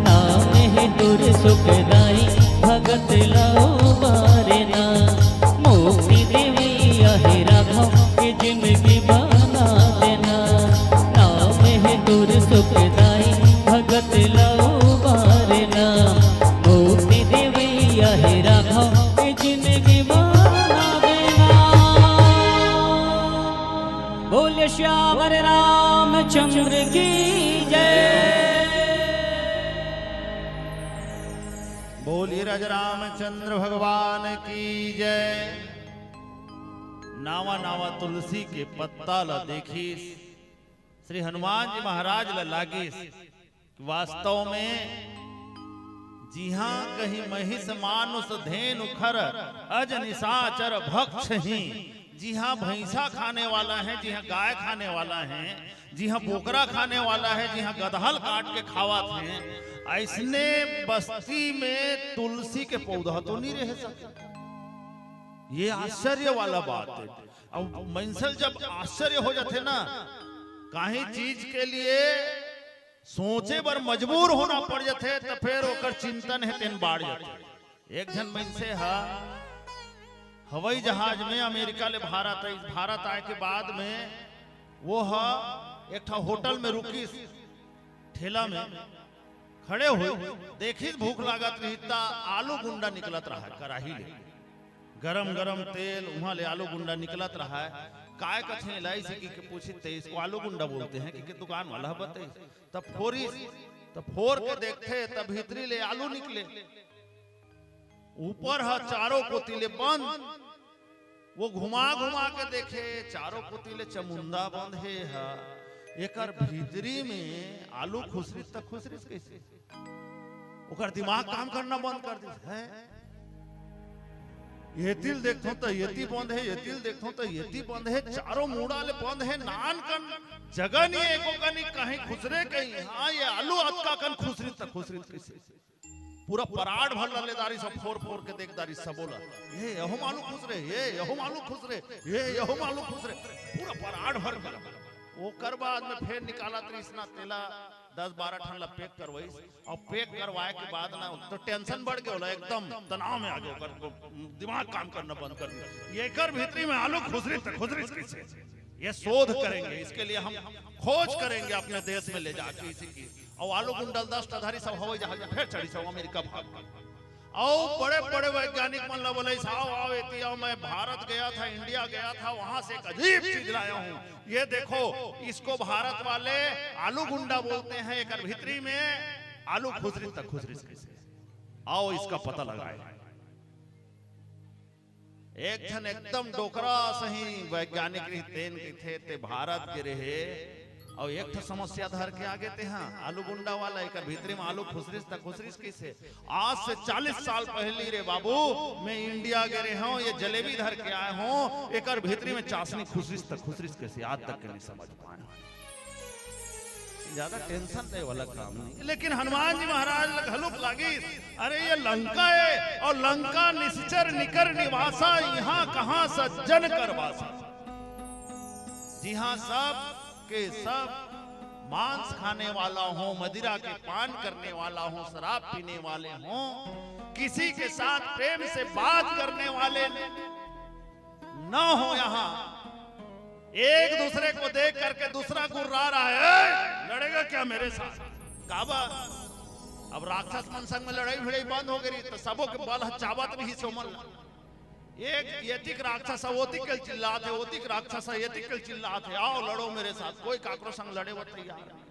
नाम हे तोर सुखदाई भगत ला उबारना। मुक्ति देवैया हे राघव के जिंदगी बना देना, नाम हे तोर सुखदाई भगत ला उबारना। मुक्ति देवैया हे राघव के जिंदगी बना देना। बोल सियावर रामचंद्र की जय। बोलिए राजा रामचंद्र भगवान की जय। नावा नावा तुलसी के पत्ता ला देखिस श्री हनुमान जी महाराज ला लागिस। वास्तव में जिहां कहीं महिष मानुष धेनु खर अज निशाचर भक्षही, जिहां भैंसा खाने वाला है, जिहां गाय खाने वाला है, जिहां बोकरा खाने वाला है, जिहां गदहल काट के खावत हैं, ऐसने बस्ती में तुलसी के पौधा तो नहीं रह सकता। ये आश्चर्य वाला बात है। अब मनसे जब आश्चर्य हो जाथे ना, काहीं चीज के लिए सोचे बर मजबूर होना पड़ जाथे, त फेर ओकर चिंतन हे तेन बाढ़ जाथे। एक झन मनसे ह हवाई जहाज में अमेरिका ले भारत आइस, भारत आए के बाद में वो ह एक ठा होटल में रुकिस, ठेला में खड़े होइस, देखिस भूख लागत रहिस त आलू गुंडा निकलत रहा कराही ले, गरम गरम तेल, उहां ले आलू गुंडा निकलत रहा। काय कथे ला इसे कि के पूछिस, "ते इसको आलू गुंडा बोलते हैं?" कि के दुकान वाला ह बताइस। तब फोरिस, तब फोर के देखथे, तब भीतरी ले आलू निकले। ऊपर ह चारों कोती ले बंद। वो घुमा घुमा के देखे, चारों कोती ले चमुंदा बंद हे ह। एकर भीतरी में आलू खुसरिस त खुसरिस कइसे? ओकर दिमाग काम करना बंद कर दिस। हैं? ये तिल देखथों त ये ती बंद हे, ये तिल देखथों त ये ती बंद हे, चारों मुड़ा ले बंद हे, नान कन जगह नहीं, एको कनी कहीं खुसरे कहीं। हाँ, ये आलू अतका कन खुसरिस त खुसरिस कइसे? पूरा पराड़ भर ला ले दारिस, सब फोर फोर के देख दारिस सबो ला। ये यहू म आलू खुसरे, ये यहू म आलू खुसरे, ये यहू म आलू खुसरे, पूरा पराड़ भर के। ओकर बाद में फेर निकालत रहिस ना तेला, दस बारह ठन ला पैक करवाइस। अउ पैक करवाए के बाद ना तो टेंशन बढ़ गया, ओला एकदम तनाव में आ गया, ओकर दिमाग काम करना बंद कर दिया। ये कर भीतरी में आलू खुसरिस त खुसरिस कइसे? ये शोध करेंगे, इसके लिए हम खोज करेंगे अपने देश में ले जाके इसी की। अउ आलू गुंडा ल दस ठा धरिस, सब हवाई जहाज में फेर चढ़िस, सब अमेरिका भाग गे। अउ बड़े बड़े वैज्ञानिक मन ला बोलिस, "आओ, आओ, एती आओ, मैं भारत गया था, इंडिया गया था, वहां से एक अजीब चीज लाया हूँ। ये देखो, इसको भारत वाले आलू गुंडा बोलते हैं, एकर भीतरी में आलू खुसरिस त खुसरिस कइसे? आओ, इसका पता लगाए।" एक झन एकदम डोकरा सही वैज्ञानिक रहिस, तेन कहिथे, "ते भारत गे रहे अउ एक ठो समस्या धर के आगे ते हा, आलू गुंडा वाला, एकर भीतरी में आलू खुसरिस त खुसरिस कइसे?" आज से चालीस साल पहली रे बाबू, मैं इंडिया गे रहे हूँ, ये जलेबी धर के आए हूँ, एकर भीतरी में चाशनी खुसरिस त खुसरिस कइसे, आज तक के नहीं समझ पाए। ज्यादा टेंशन ले वाला काम नहीं, लेकिन हनुमान जी महाराज ल घलुक लागिस, "अरे, ये लंका हे अउ लंका निसिचर निकर निवासा, इहां कहां सज्जन कर बासा।" जिहां सब के सब मांस खाने वाला हो, मदिरा के पान करने वाला हो, शराब पीने वाले हो, किसी के साथ प्रेम से बात करने वाले न हो यहाँ। एक दूसरे को देख करके दूसरा गुर्रा रहा है, "ए, लड़ेगा क्या मेरे साथ?" काबर? अब राक्षस मन संग में लड़ाई भिड़ाई बंद हो गई, तो सबो के बल ह चाबत रहिस ओमन ला। एक एतिक राक्षस ह ओतिक के चिल्लात हे, ओतिक राक्षस ह एतिक के चिल्लात हे, "आओ, लड़ो मेरे साथ।" कोई काकरो संग लड़े बर तैयार नहीं।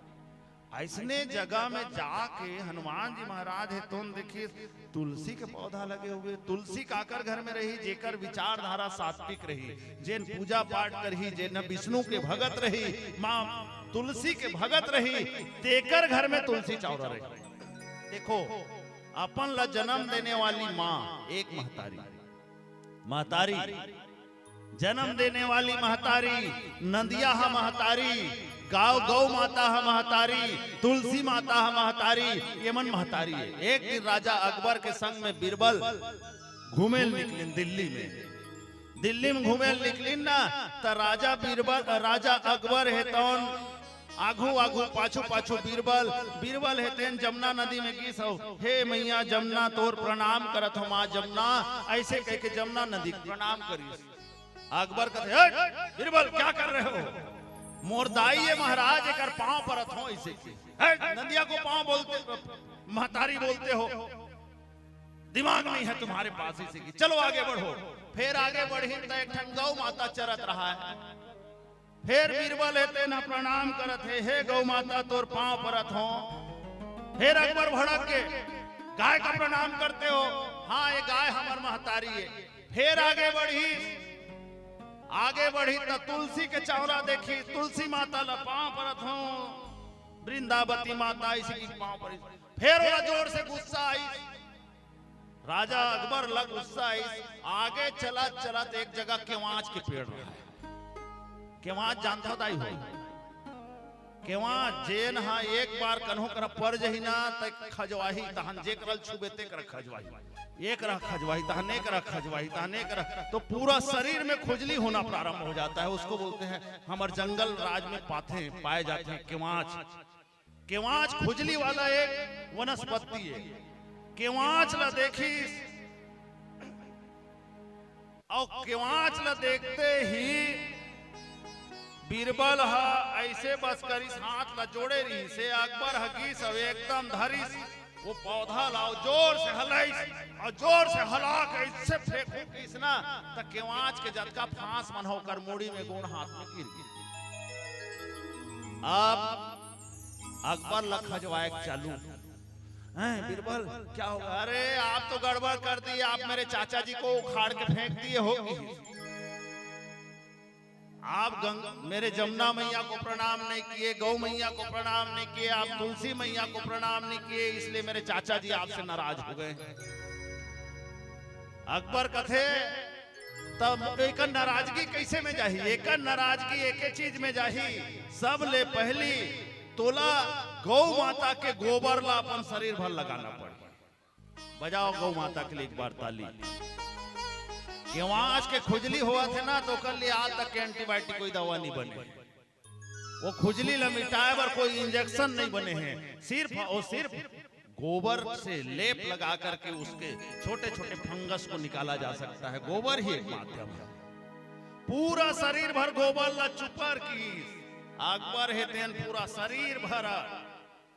अइसने जगह में जाके हनुमान जी महाराज हे तोन देखिस, तुलसी के पौधा लगे हुए। तुलसी काकर घर में रही? जेकर विचारधारा सात्विक रही, जेन पूजा पाठ करही, जेन विष्णु के भगत रही, माँ तुलसी के भगत रही, तेकर घर में तुलसी चौरा रही। देखो, अपन ला जन्म देने वाली माँ एक महतारी, महतारी, जन्म देने वाली महतारी, नंदिया ह महतारी, गाँव गौ माता ह महतारी, तुलसी माता ह महतारी, ये मन महतारी हे। एक दिन राजा अकबर के संग में बीरबल घूमे निकलिन दिल्ली में। दिल्ली में घूमे निकलिन ना, त राजा बीरबल, राजा अकबर हे तौन आघू आघू, पाछू पाछू बीरबल। बीरबल हे तेन जमुना नदी में गिस हो, "हे मैया जमुना, तोर प्रणाम करत हो माँ जमुना," ऐसे कह के जमुना नदी के प्रणाम करिस। अकबर कहते, "हट, बीरबल, क्या कर रहे हो? मोर दाई ये महाराज, एकर पाँव परत हो," ऐसे की। "हट, नदिया को पाँव बोलते, महतारी बोलते हो, दिमाग नहीं है तुम्हारे पास," ऐसे की। "चलो आगे बढ़ो।" फिर आगे बढ़िन त एक ठन गौ माता चरत रहा है। फिर बीरबल हे तेन ह प्रणाम करत हे, "हे गौ माता, तोर पाँव परत हो।" फिर अकबर भड़क के, "गाय का प्रणाम करते हो?" "हाँ, ये गाय हमर महतारी है।" फिर आगे बढ़ी, आगे बढ़ी त तुलसी के चौरा देखी, "तुलसी माता ला पाँव परत हो, वृंदावती माता इसी की पाँव पर।" फिर ओला जोर से गुस्सा आई, राजा अकबर ला गुस्सा आई, आगे चलत चलत एक जगह केवाच के पेड़ रहा है। केवाच जानत हो दाई हो? केवाच जेन हा एक बार कन्हो करा पर जही ना, त खजवाही, तहन जे करल छुबे ते करा खजवाही, एक रह खजवाही, तहन एक रह खजवाही, तहन एक रह, तो पूरा शरीर में खुजली होना प्रारंभ हो जाता है। उसको बोलते हैं, हमर जंगल राज में पाथे, पाए जाते हैं केवाच। केवाच खुजली वाला एक वनस्पति है। केवाच ला देखिस, अउ केवाच ला देखते ही बीरबल ह ऐसे बस करिस, हाथ ला जोड़े रहिस हे। अकबर ह गिस अउ एकदम धरिस वो पौधा ला, अउ जोर से हलाइस, अउ जोर से हला के ऐसे फेंकू किस ना, त केवाच के जतका फांस मन ह ओकर मुड़ी में, गोड़ हाथ में गिर गिस। अब अकबर ला खजवाए के चालू। "हैं बीरबल, क्या होगा?" "अरे, आप तो गड़बड़ कर दिए, आप मेरे चाचा जी को उखाड़ के फेंक दिए हो।" "आप गंग-, मेरे जमुना मैया को प्रणाम नहीं किए, गौ मैया को प्रणाम नहीं किए, आप तुलसी मैया को प्रणाम नहीं किए, इसलिए मेरे चाचा जी आपसे नाराज हो गए।" अकबर कथे, "तब एकर नाराजगी कैसे में जाही?" "एकर नाराजगी एके चीज में जाही, सब ले पहली तोला गौ माता के गोबर ला अपन शरीर भर लगाना पड़ही।" बजाओ गौ माता के लिए एक बार ताली। केवाच के खुजली होवत हे ना, तो ओकर लिए आज तक के एंटीबायोटिक कोई दवा नहीं बने। वो खुजली ला मिटाए बर कोई इंजेक्शन नहीं बने हे, सिर्फ और सिर्फ गोबर से लेप लगा करके उसके छोटे-छोटे फंगस को निकाला जा सकता है। गोबर ही एक माध्यम है। पूरा शरीर भर गोबर ला चुपर किस। अकबर हे तेन पूरा शरीर भर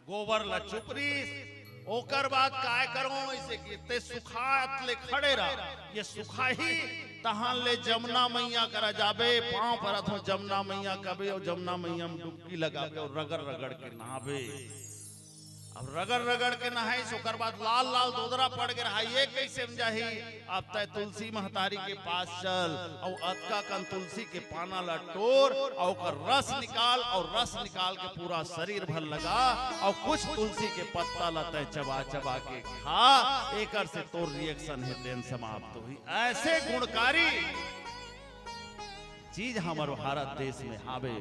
गोबर ला चुपरिस। ओकर बाद काय करव, ऐसे कि ते सुखात ले खड़े रह, ये सुखाही, तहान ले जमुना मैया करा जाबे, पाँव परत हो जमुना मैया कबे, और जमुना मैया में डुबकी लगाबे और रगड़ रगड़ के नहाबे। अब रगड़ रगड़ के नहाइस, ओकर बाद लाल लाल दोदरा पड़ गे रहा, ये कैसे में जाही? अब तय तुलसी महतारी के पास चल, अउ अतका कन तुलसी के पाना ला टोर, अउ ओकर रस निकाल, अउ रस निकाल के पूरा शरीर भर लगा, अउ कुछ तुलसी के पत्ता ला तय चबा चबा के खा, एकर से तोर रिएक्शन हे तेन समाप्त होही। ऐसे गुणकारी चीज हमर भारत देश में हावे,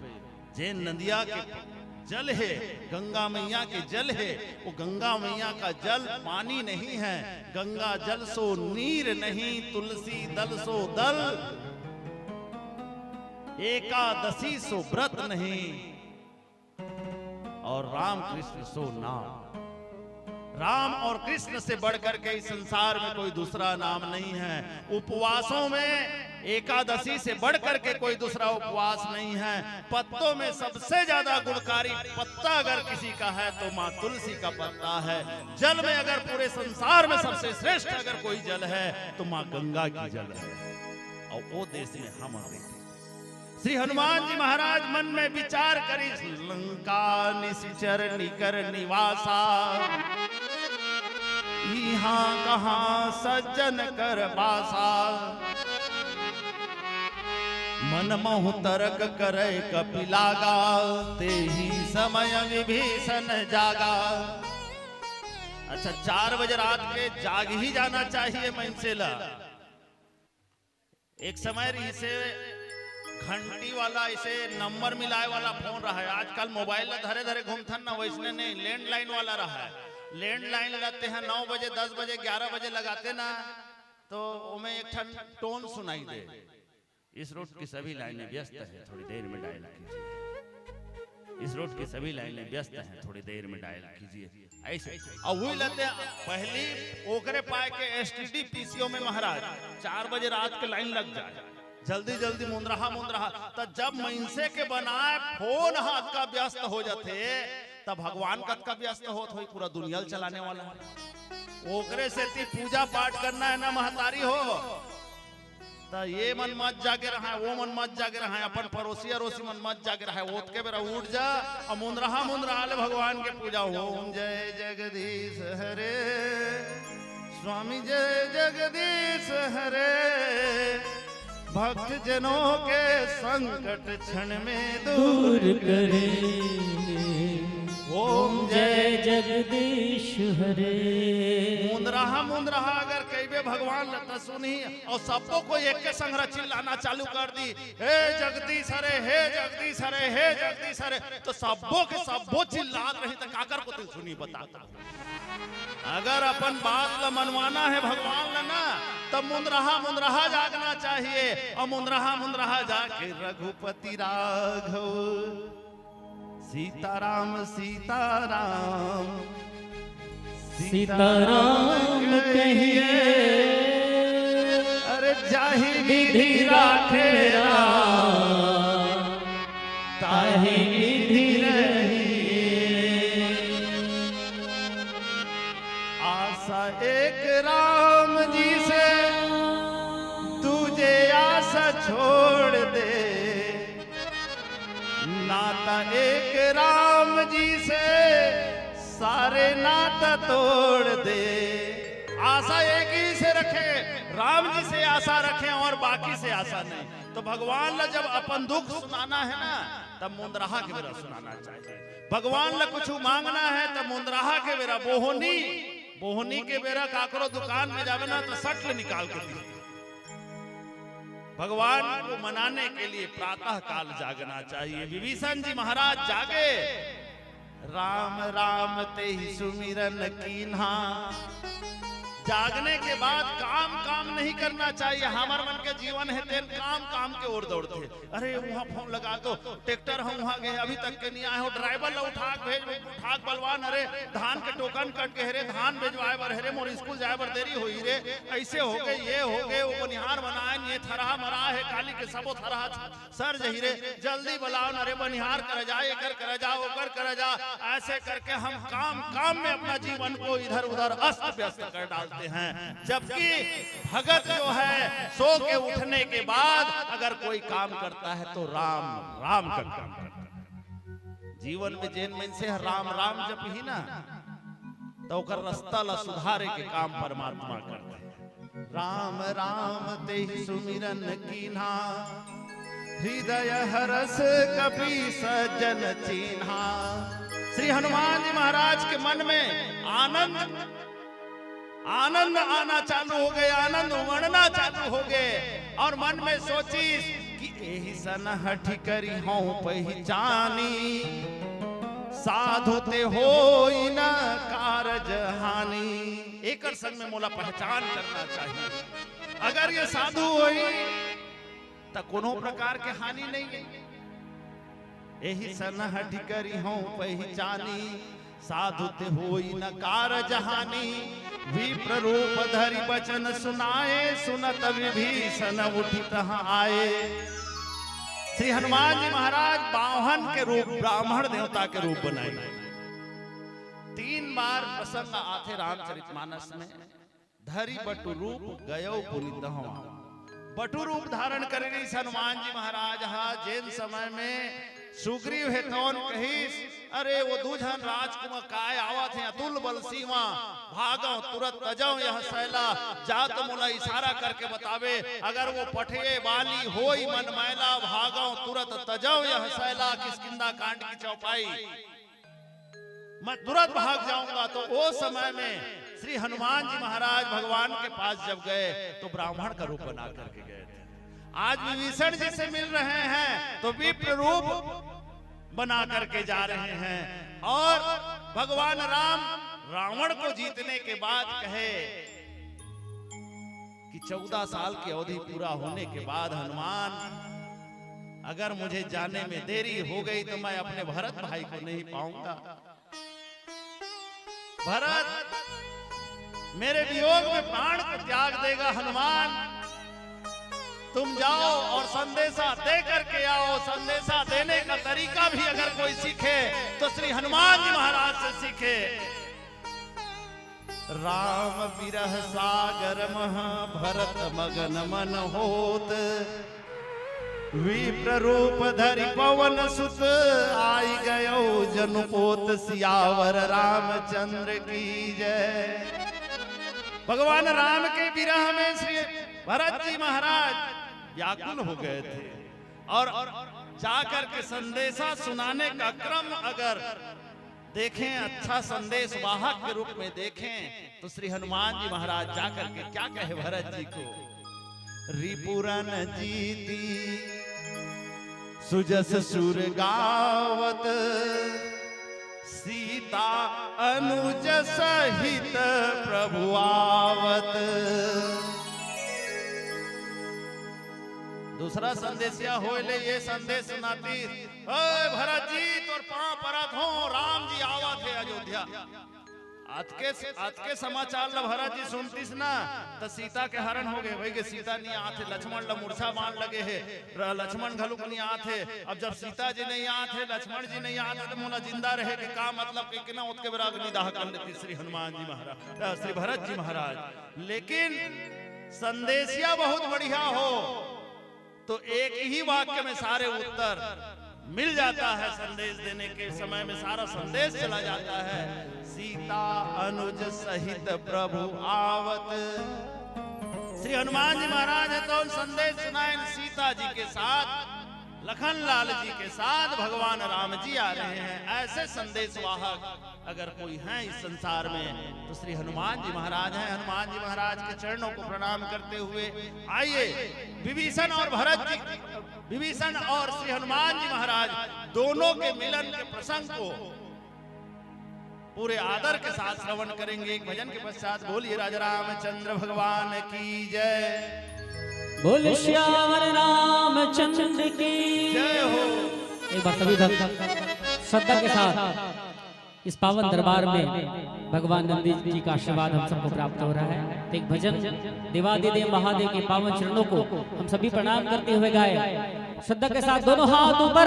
जे नदिया के जल हे, गंगा मैया के जल हे, वो गंगा मैया का जल पानी नहीं है। गंगा जल सो नीर नहीं, तुलसी दल सो दल, एकादशी सो व्रत नहीं, और राम कृष्ण सो नाम। राम और कृष्ण से बढ़कर के इस संसार में कोई दूसरा नाम नहीं है। उपवासों में, एकादशी से बढ़कर के कोई दूसरा उपवास नहीं है। पत्तों में सबसे ज्यादा गुणकारी पत्ता अगर किसी का है तो माँ तुलसी का पत्ता है। जल में अगर पूरे संसार में सबसे श्रेष्ठ अगर कोई जल है तो माँ गंगा की जल है। और वो देश में हम अभी श्री हनुमान जी महाराज मन में विचार करिस, लंका निशिचर निकर निवासा, इहाँ कहाँ सज्जन कर बासा। मन महु तरक करे कपि लागा, तेहि समय विभीषण जागा। अच्छा, चार बजे रात के जाग ही जाना चाहिए मनसे ला। एक समय रहिसे घंटी वाला, ऐसे नंबर मिलाए वाला फोन रहा है। आजकल मोबाइल ला धरे धरे घूमथन ना, वैसने नहीं, लैंडलाइन वाला रहा है। लैंडलाइन ला तेहा नौ बजे, दस बजे, ग्यारह बजे लगाते ना, तो ओमे एक ठन टोन सुनाई दे। इस रूट की सभी लाइनें व्यस्त हैं, थोड़ी देर में डायल कीजिए। इस रूट की सभी लाइनें व्यस्त हैं, थोड़ी देर में डायल कीजिए। ऐसे। और वही लेते हैं, पहली ओकरे पाए के एसटीडी पीसीओ में महाराज चार बजे रात के लाइन लग जाए, जल्दी जल्दी मुंदरहा मुंदरहा। त जब मनसे के बनाए फोन हाथ का व्यस्त हो जाथे, तब भगवान कतका व्यस्त होत होही, पूरा दुनिया ल चलाने वाला है। ओकरे सेती पूजा पाठ करना है ना महतारी हो, त ये मन मत जागे रहा, वो मन मत जागे रहा, अपन पड़ोसी अड़ोसी मन मत जागे रहा। ओतके बेरा उठ जा और मुंदरहा मुंदरहा ले भगवान के पूजा। ओम जय जगदीश हरे, स्वामी जय जगदीश हरे, भक्त जनों के संकट क्षण में दूर दूर करे। ओम जय जगदीश हरे। मुंदरहा मुंदरहा अगर कहिबे भगवान ल त सुनही, और सबको कोई एक के संग चिल्लाना चालू कर दी, "हे जगदीश हरे, हे जगदीश हरे, हे जगदीश हरे", तो सबो के सबो चिल्लात रही, त काकर कोती ल सुनही बता? अगर अपन बात ल मनवाना है भगवान ल ना, तब मुंदरहा मुंदरहा जागना चाहिए, और मुंदरहा मुंदरहा जाके रघुपति राघव सीताराम सीताराम सीताराम कहिए। अरे जाहि विधि राखे राम, ताहि विधि रहिए। आशा एक राम जी से, दूजे आशा छोड़ दे। नाता एक राम जी से, सारे नाता तोड़ दे। आशा एक ही से रखें, राम जी से आशा रखें और बाकी से आशा नहीं। तो भगवान ला जब अपन दुख सुनाना है ना, तब मुंदरहा के बेरा सुनाना चाहिए। भगवान ला कुछ मांगना है, तब मुंदरहा के बेरा, बोहनी, बोहनी के बेरा काकरो दुकान में जावे ना, तो सट ले निकाल के दी। भगवान को मनाने के लिए प्रातः काल जागना चाहिए। विभीषण जी महाराज जागे, राम राम तेहि सुमिरन कीन्हा। जागने के बाद काम काम नहीं करना चाहिए। हमर मन के जीवन है, तेन काम काम के ओर दौड़थे। अरे, वहाँ फोन लगा दो, ट्रैक्टर हम वहाँ गए, अभी तक के नहीं आए हो, ड्राइवर ला उठा के भेज, उठा के बलवान, अरे, धान के टोकन कट गए रे, धान भेजवाए बर हे रे, मोर स्कूल जाए बर देरी होही रे, ऐसे हो गए, ये हो गए, वो बनिहार बनाए, ये थरहा मरा है, काली के सबो थरहा सर जही रे, जल्दी बलाओ न रे, बनिहार करा जा, एकर करा जा, ओकर करा जा। ऐसे करके हम काम काम में अपना जीवन को इधर उधर अस्त व्यस्त कर डालते हैं, जबकि भगत जो है, सो के उठने के बाद अगर कोई काम करता है तो राम राम का काम करता है। जीवन में जेन मनसे ह राम राम जपही ना, त ओकर रस्ता ला सुधारे के काम परमात्मा करथे। राम राम तेहि सुमिरन कीन्हा, हृदय हरस कपि सज्जन चीन्हा। श्री हनुमान जी महाराज के मन में आनंद आनंद आना चालू हो गए, आनंद उमड़ना चालू हो गए। और मन में सोचिस कि एहि सन हठि करिहौं पहिचानी, साधु ते होई न कारज हानि। एकर संग में मोला पहचान करना चाहिए। अगर ये साधु होई, त कोनो प्रकार के हानि नहीं है। एहि सन हठि करिहौं पहिचानी, साधु ते होई न कारज हानि। विप्र रूप धरि बचन सुनाए, सुनत विभीषण उठि तहाँ आए। श्री हनुमान जी महाराज बामन के रूप, ब्राह्मण देवता के रूप बनाए। तीन बार प्रसंग आथे रामचरितमानस में। धरि बटु रूप गयो पुनि तहवाँ। बटु रूप धारण करे रहिस हनुमान जी महाराज हा, जेन समय में सुग्रीव हे तौन कहिस, "अरे वो दू झन राजकुमार काय आवत हे, अतुल बल सीमा, भागव तुरत तजव यह सैला।" जा तो मोला इशारा करके बतावे, अगर वो पठिए बाली होई मन मैला, भागव तुरत तजव यह सैला। किष्किंधा कांड की चौपाई। मैं तुरंत भाग जाऊंगा। तो वो समय में श्री हनुमान जी महाराज भगवान के पास जब गए तो ब्राह्मण का रूप बना करके गए थे। आज विभीषण जी से मिल रहे हैं तो विप्र रूप बना करके जा रहे हैं। और भगवान राम रावण को जीतने के बाद कहे, कि चौदह साल की अवधि पूरा होने के बाद हनुमान, अगर मुझे जाने में देरी हो गई तो मैं अपने भरत भाई को नहीं पाऊंगा। भरत मेरे वियोग में प्राण को त्याग देगा। हनुमान, तुम जाओ और संदेशा दे करके आओ। संदेशा देने का तरीका भी अगर कोई सीखे तो श्री हनुमान जी महाराज से सीखे। राम विरह सागर महा भरत मगन मन होत, विप्र रूप धरि पवन सुत, आई गयो जनुपोत। सियावर रामचंद्र की जय। भगवान राम के विरह में श्री भरत जी महाराज व्याकुल हो गए थे और जाकर के संदेशा सुनाने का क्रम अगर देखें, अच्छा संदेश वाहक के रूप में देखें, तो श्री हनुमान जी महाराज जाकर के क्या कहे भरत जी को? रिपुरन जीती सुजस सुर गावत, सीता अनुज सहित प्रभु आवत। दूसरा संदेशिया होय ले ये संदेश सुनाती, "ओए भरत जी, तोर पांव परत हो, राम जी आवत हे अयोध्या।" अतके, अतके समाचार ल भरत जी सुनतिस ना, त सीता के हरण हो गए। भाई के सीता नहीं आत हे, लक्ष्मण ल मूर्छा बाण लगे हे, र-, लक्ष्मण घलुक नहीं आत हे। अब जब सीता जी नहीं आत हे, लक्ष्मण जी नहीं आत हे, त मोला जिंदा रहे के का मतलब? कहिके ना ओतके बेरा अग्निदाह कर लेती श्री हनुमान जी महाराज, अ, श्री भरत जी महाराज। लेकिन संदेशिया बहुत बढ़िया हो, तो एक ही वाक्य में सारे उत्तर मिल जाता है। संदेश देने के समय में सारा संदेश चला जाता है। सीता अनुज सहित प्रभु आवत। श्री हनुमान जी महाराज है तो संदेश सुनाए सीता जी के साथ, लखन लाल जी के साथ भगवान राम जी आ रहे हैं। ऐसे संदेशवाहक अगर कोई है इस संसार में तो श्री हनुमान जी महाराज हैं। हनुमान जी महाराज के चरणों को प्रणाम करते हुए आइए विभीषण और भरत जी, विभीषण और श्री हनुमान जी महाराज दोनों के मिलन के प्रसंग को पूरे आदर के साथ श्रवण करेंगे। एक भजन के पश्चात बोलिए राजा रामचंद्र भगवान की जय। बोल सियावर रामचंद्र की जय हो। एक बार सभी भक्त श्रद्धा के साथ इस पावन दरबार में भगवान नंदी जी का आशीर्वाद हम सबको प्राप्त हो रहा है। तो एक भजन देवादिदेव महादेव के पावन चरणों को हम सभी प्रणाम करते हुए गाए। श्रद्धा के साथ दोनों हाथ ऊपर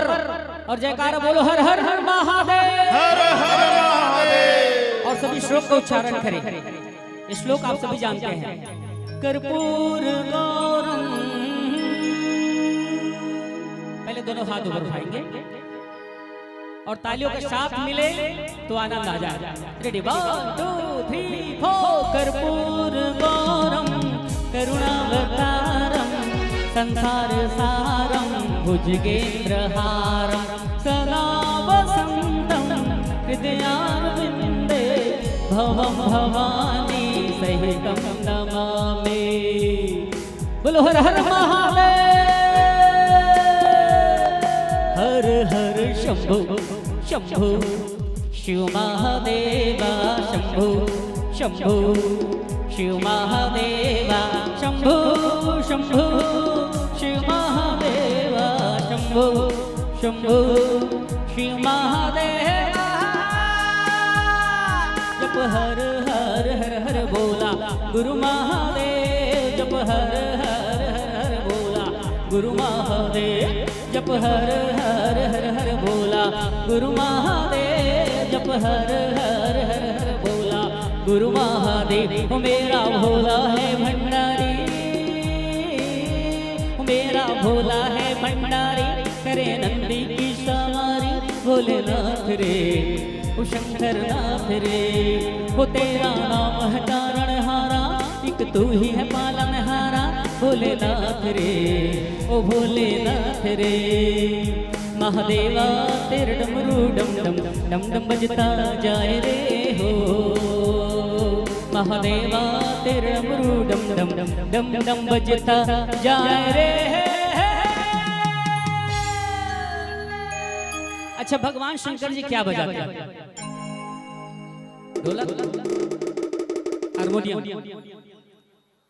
और जयकारा बोलो, हर हर हर महादेव। हर हर महादेव। और सभी श्लोक का उच्चारण करें। ये श्लोक आप सभी जानते हैं। कर्पूर गौरम। पहले दोनों हाथ ऊपर उठाएंगे और तालियों के साथ मिले तो आनंद आ जाए। Ready, one, two, three, four. कर्पूर गौरम करुणावतारम संसार सारम भुजगेंद्र हारम सदा वसंतम हृदयारविंदे भवम भवानी सहितम नमामि। बोलो हर हर महादेव। हर हर शंभो शंभो शिव महादेवा शंभो शंभो शिव महादेवा शंभो शंभो शिव महादेवा शंभो शंभो शिव महादेवा। जप हर हर हर हर बोला गुरु महादेव। जप हर हर हर हर बोला गुरु महादेव। जप हर हर हर हर बोला गुरु महादेव। जप हर हर हर हर बोला गुरु महादेव। ओ मेरा भोला है भंडारी, ओ मेरा भोला है भंडारी, करे नंदी की सवारी। भोलेनाथ रे, ओ शंकर नाथ रे, ओ तेरा नाम है तारणहारा, एक तू ही है पालनहारा। भोलेनाथ रे, ओ भोलेनाथ रे। महादेवा तेरा डमरू डम डम डम डम बजता जाए रे हो। महादेवा तेरा डमरू डम डम डम डम बजता जाए रे। अच्छा, भगवान शंकर जी क्या बजाते हैं? ढोलक, harmonium.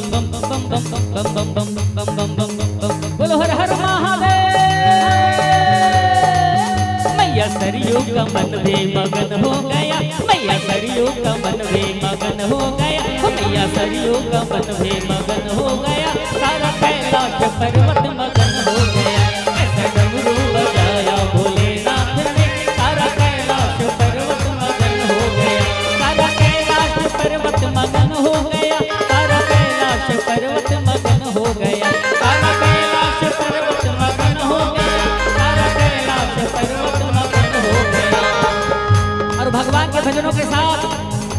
Bomb bomb bomb bomb bomb bomb bomb bomb bomb bomb bomb bomb bomb. बोलो हर हर महादेव। मैया सरयू का मन भी मगन हो गया, मैया सरयू का मन भी मगन हो गया, ओ मैया सरयू का मन भी मगन हो गया, सारा कैलाश पर्वत मगन हो गया। ऐसा डमरू बजाया भोलेनाथ ने, सारा कैलाश पर्वत मगन हो गया, सारा कैलाश पर्वत मगन हो गया, सारा कैलाश पर्वत मगन हो गया, सारा कैलाश पर्वत मगन हो गया, सारा कैलाश पर्वत मगन हो गया। और भगवान के भजनों के साथ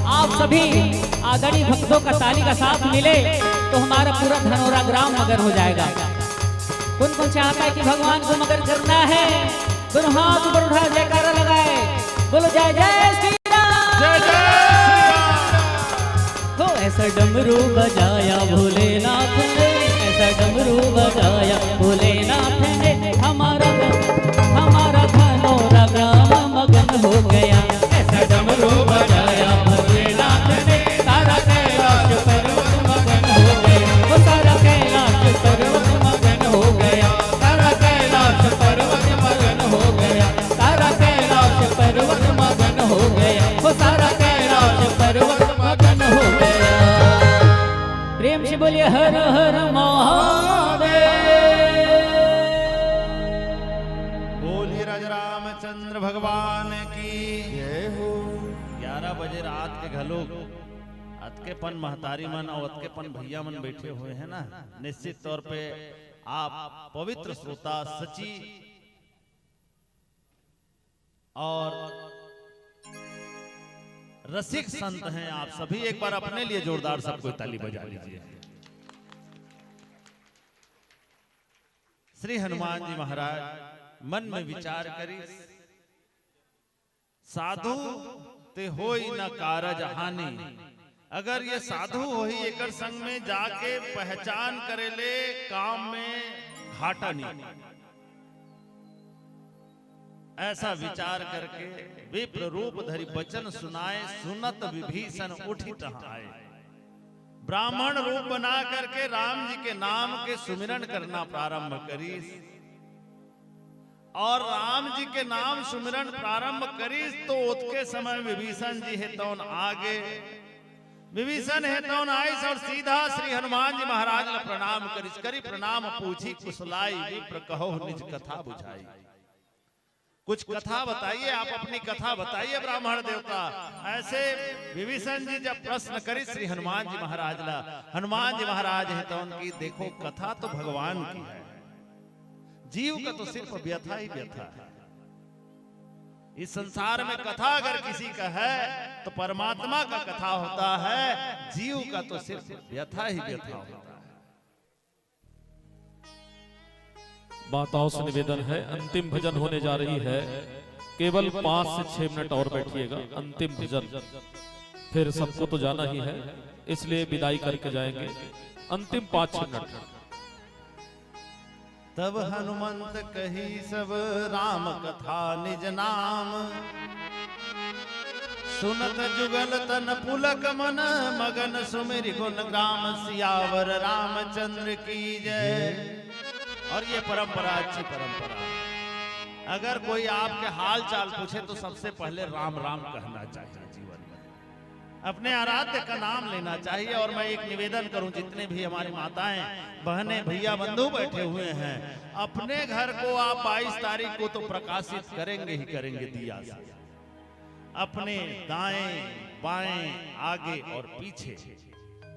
आप सभी आदरणीय भक्तों का ताली का साथ मिले तो हमारा पूरा धनौरा ग्राम मगन हो जाएगा। कौन कौन चाहता है कि भगवान को मगन करना है? दोनों हाथ ऊपर उठा जयकारा लगाए, बोलो जय जय श्री राम। जय जय श्री राम। हो ऐसा डमरू बजाया भोलेनाथ ने, ऐसा डमरू बजाया भोलेनाथ ने, हमारा हमारा धनौरा ग्राम मगन हो गया। ऐसा डमरू बजाया भोलेनाथ ने, सारा कैलाश पर्वत मगन हो गया, वो सारा कैलाश पर्वत मगन हो गया, सारा कैलाश पर्वत मगन हो गया, सारा कैलाश पर्वत मगन हो गया, वो सारा कैलाश पर्वत मगन हो गया। प्रेम से बोलिए हर हर महादेव। बोलिए राजा रामचंद्र भगवान की जय हो। ग्यारह बजे रात के घलो अतकेपन महतारी मन और अतकेपन भैया मन बैठे हुए हैं ना, निश्चित तौर पे आप पवित्र श्रोता सची और रसिक संत हैं। आप सभी एक बार अपने लिए जोरदार सबको ताली बजा लीजिए। श्री हनुमान जी महाराज मन में विचार करी, साधु ते होई न कारज हानि। अगर ये साधु होही, एकर संग में जाके पहचान करे ले काम में घाटा नहीं। ऐसा विचार करके विप्र रूप धरि बचन सुनाए, सुनत विभीषण उठि तहाँ आए। ब्राह्मण रूप बना करके राम जी के नाम के सुमिरन करना प्रारंभ करीस। और राम जी के नाम सुमिरन प्रारंभ करीस तो ओतके समय विभीषण जी हे तौन आगे। विभीषण हे तौन आइस और सीधा श्री हनुमान जी महाराज ला प्रणाम करीस। करी प्रणाम पूछी कुशलाई, विप्र कहो निज कथा बुझाई। कुछ कथा बताइए, आप अपनी कथा बताइए ब्राह्मण देवता। ऐसे विभीषण जी जब प्रश्न करीस श्री हनुमान जी महाराज ला, हनुमान जी महाराज हे तौन की, देखो कथा तो भगवान की है, जीव का तो सिर्फ व्यथा ही व्यथा है। इस संसार में कथा अगर किसी का है तो परमात्मा का कथा होता है, जीव का तो सिर्फ व्यथा ही व्यथा होता है। माताओं से निवेदन है, अंतिम भजन होने जा रही है, केवल पाँच से छह मिनट और बैठिएगा। अंतिम भजन, फिर सबको तो जाना ही है, इसलिए विदाई करके जाएंगे। अंतिम पाँच छह मिनट। तब हनुमंत कही सब राम कथा निज नाम, सुनत जुगल तन पुलक मन, मगन सुमिरि गुन गाम, सियावर रामचंद्र की जय। और ये परंपरा अच्छी परंपरा है। अगर कोई आपके हाल चाल पूछे तो सबसे पहले राम राम कहना चाहिए जीवन में। अपने आराध्य का नाम लेना चाहिए। और मैं एक निवेदन करूं, जितने भी हमारी माताएं, बहनें, भैया, बंधु बैठे हुए हैं, अपने घर को आप बाईस तारीख को तो प्रकाशित करेंगे ही करेंगे दिया से। अपने दाएं, बाएं, आगे और पीछे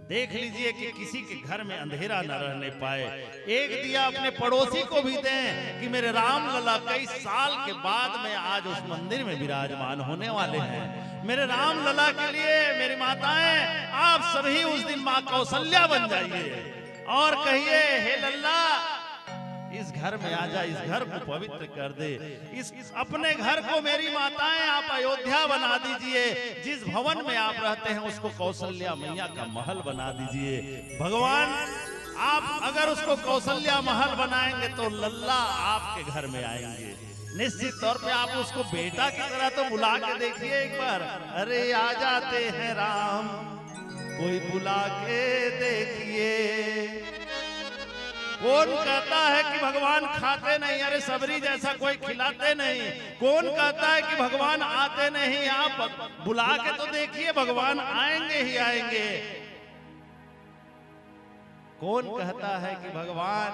देख लीजिए कि किसी के घर में अंधेरा न रहने पाए। एक दिया अपने पड़ोसी को भी दें कि मेरे राम लला कई साल के बाद में आज उस मंदिर में विराजमान होने वाले हैं। मेरे राम लला के लिए मेरी माताएं, आप सभी उस दिन माँ कौशल्या बन जाइए और कहिए, हे लल्ला, इस घर में आ जा, इस घर को पवित्र कर दे। इस, इस अपने घर को, मेरी माताएं, आप अयोध्या बना दीजिए। जिस भवन में आप रहते हैं, उसको कौशल्या मैया का महल बना दीजिए। भगवान, आप अगर उसको कौशल्या महल बनाएंगे, तो लल्ला आपके घर में आएंगे। निश्चित तौर पे आप उसको बेटा की तरह तो बुला के देखिए एक बार। अरे, आ जाते हैं राम, कोई बुला के देखिए। कौन कहता है कि भगवान खाते नहीं? अरे, सबरी जैसा कोई खिलाते नहीं। कौन कहता है कि भगवान आते नहीं? आप बुला के तो देखिए, भगवान आएंगे ही आएंगे। कौन कहता है कि भगवान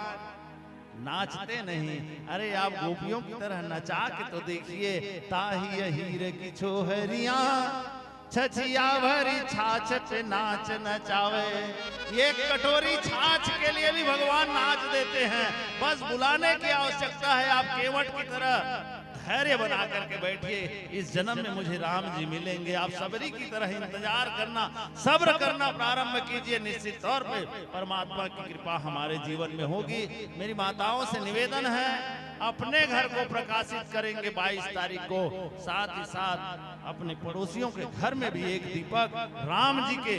नाचते नहीं? अरे, आप गोपियों की तरह नचा के तो देखिए। ताही हीर की छोहरियां छछिया भरी छाछ पे नाच नचावे। एक कटोरी छाछ के लिए भी भगवान नाच देते हैं। बस बुलाने की आवश्यकता है। आप केवट की तरह धैर्य बना करके बैठिए। इस जन्म में मुझे राम जी मिलेंगे। आप सबरी की तरह इंतजार करना, सब्र करना प्रारंभ कीजिए। निश्चित तौर पे परमात्मा की कृपा हमारे जीवन में होगी। मेरी माताओं से निवेदन है, अपने घर को प्रकाशित करेंगे बाईस तारीख को, साथ ही साथ अपने पड़ोसियों के घर में भी एक दीपक राम जी के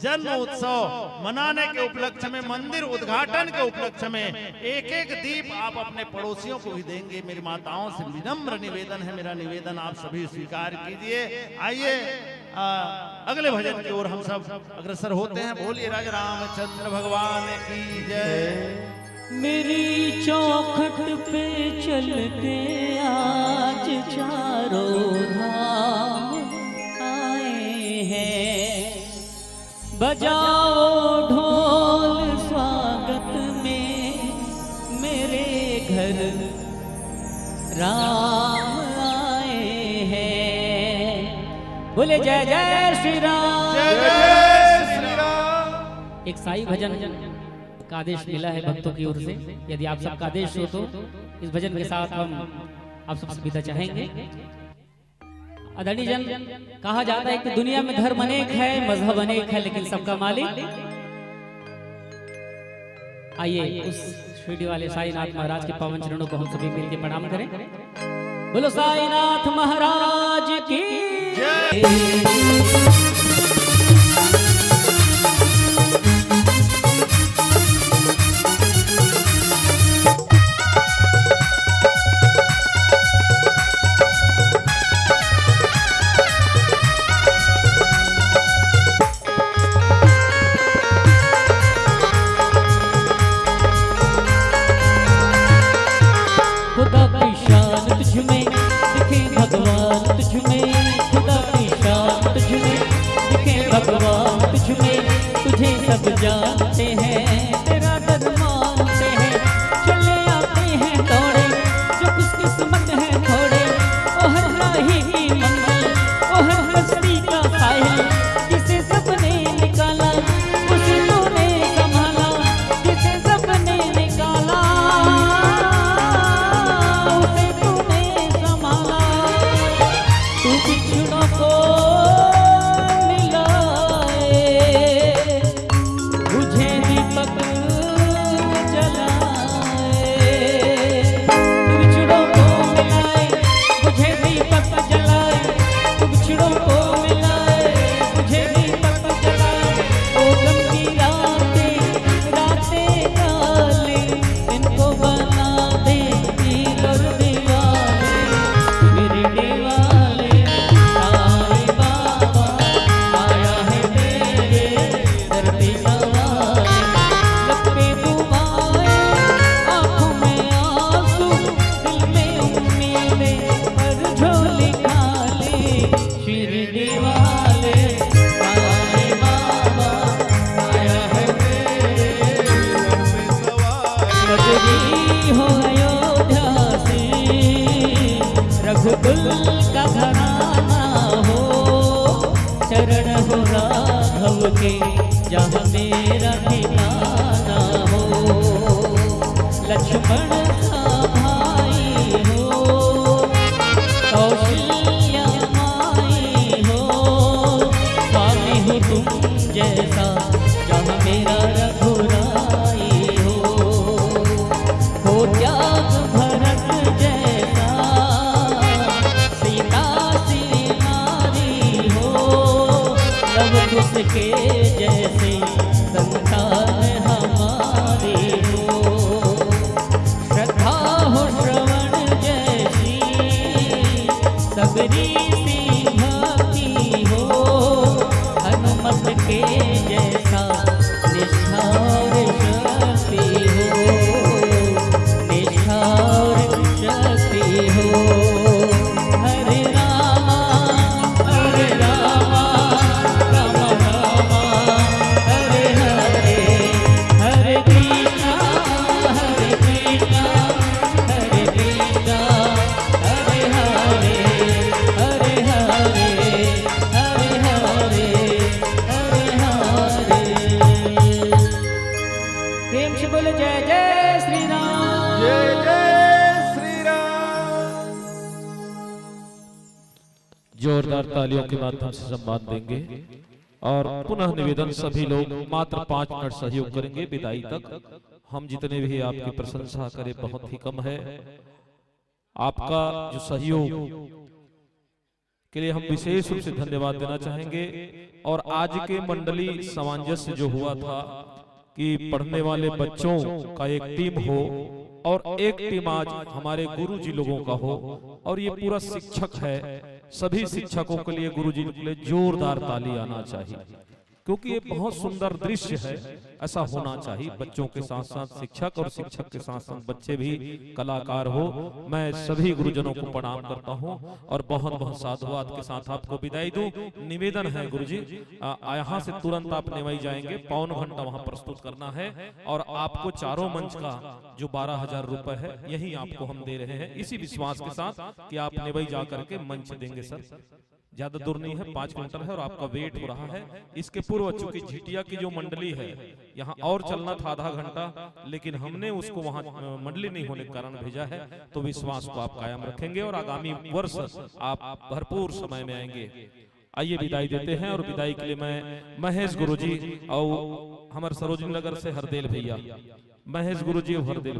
जन्म उत्सव मनाने के उपलक्ष्य में, मंदिर उद्घाटन के उपलक्ष्य में एक एक दीप आप अपने पड़ोसियों को भी देंगे। मेरी माताओं से विनम्र निवेदन है, मेरा निवेदन आप सभी स्वीकार कीजिए। आइए, आ, अगले भजन की ओर हम सब अग्रसर होते हैं। बोलिए राजा रामचंद्र भगवान की जय। मेरी चौखट पे चल के आज चारों धाम आए हैं। बजाओ ढोल स्वागत में, मेरे घर राम आए हैं। बोले जय जय श्री राम। जय जय श्री राम। एक साई भजन का आदेश मिला है भक्तों की ओर से। यदि आप सबका आदेश हो तो इस भजन के साथ हम आप सबसे विदा चाहेंगे। आदरणीय जन, कहा जाता है कि दुनिया में धर्म अनेक है, मजहब अनेक है, लेकिन सबका मालिक। आइए उस शिरडी वाले साईनाथ महाराज के पावन चरणों को हम सभी मिलकर प्रणाम करें। बोलो साईनाथ महाराज की। खुदा की शान तुझ में दिखे भगवान तुझ में, खुदा की शान तुझ में दिखे भगवान तुझ में। तुझे सब जानते हैं, तेरा दर मानते हैं, चले आते हैं दौड़े, जो खुशकिस्मत है थोड़े, ओ हर राही की मंजिल, ओ हर हस्ती का साहिल, जिसे सबने निकाला, उसे तूने संभाला, जिसे सबने निकाला, उसे तूने संभाला। तू बिछड़ों को मिलाए, बुझे दीपक जलाए। तू बिछड़ों को मिलाए, बुझे दीपक जलाए। तू बिछड़ों को मिलाए, बुझे दीपक जलाए। ओ गम की रातें, रातें काली, इनको बना दे पीर और दीवाने। शिरडी वाले साईं बाबा, आया है तेरे दर पे सवार। लपटे दुआएं, आंखों में आंसू, दिल में उम्मीदें, पर झोली खाली। शिरडी वाले साईं बाबा, आया है तेरे दर पे सवार। बजरी हो अयोध्या से, रघुकुल का घराना हो, चरण हो राघव के, जहाँ मेरा ठिकाना हो। लक्ष्मण सा भाई हो, कौशल्या माई हो, स्वामी हो तुम जैसा, जहाँ मेरा रघुराई हो। तब कुश के जैसी संतान हमारी हो, श्रद्धा हो श्रवण जैसी, सबरी सी भक्ति हो, हनुमत के जैसा निष्ठा और शक्ति हो, निष्ठा और शक्ति हो। हरे रामा, हरे रामा, रामा रामा, हरे हरे, हरे कृष्णा, हरे कृष्णा, हरे कृष्णा, हरे हरे, हरे हरे, हरे हरे, हरे हरे। प्रेम से बोले जय जय श्री राम। जय जय श्री राम। जोरदार तालियों के माध्यम से सम्मान देंगे और पुनः निवेदन, सभी लोग मात्र पाँच मिनट सहयोग करेंगे विदाई तक। हम जितने भी आपकी प्रशंसा करें, बहुत ही कम है। आपका जो सहयोग के लिए हम विशेष रूप से धन्यवाद देना चाहेंगे। और आज के मंडली सामंजस्य जो हुआ था कि पढ़ने वाले बच्चों का एक टीम हो और एक टीम आज हमारे गुरु जी लोगों का हो, और ये पूरा शिक्षक है, सभी शिक्षकों के लिए, गुरु जी के लिए जोरदार ताली आना चाहिए, क्योंकि ये बहुत सुंदर दृश्य है। ऐसा होना चाहिए, बच्चों के साथ साथ शिक्षक और शिक्षक के साथ साथ बच्चे भी कलाकार हो। मैं सभी गुरुजनों को प्रणाम करता हूँ और बहुत बहुत साधुवाद के साथ आपको विदाई दूं। निवेदन है गुरुजी, आ, यहाँ से तुरंत आप नेवाई जाएंगे, पौन घंटा वहाँ प्रस्तुत करना है और आपको चारों मंच का जो बारह हजार रुपए है, यही आपको हम दे रहे हैं, इसी विश्वास के साथ कि आप नेवाई जा करके मंच देंगे सर। ज्यादा दूर नहीं है, पाँच किलोमीटर है और आपका वेट हो रहा है। इसके पूर्व चूंकि झिटिया की जो मंडली है, यहाँ और चलना था आधा घंटा, लेकिन हमने उसको वहाँ, अ, मंडली नहीं होने के कारण भेजा है। तो विश्वास को आप कायम रखेंगे और आगामी वर्ष आप भरपूर समय में आएंगे। आइए विदाई देते हैं और विदाई के लिए मैं महेश गुरुजी और हमारे सरोजनी नगर से हरदेल भैया, महेश गुरुजी और हरदेल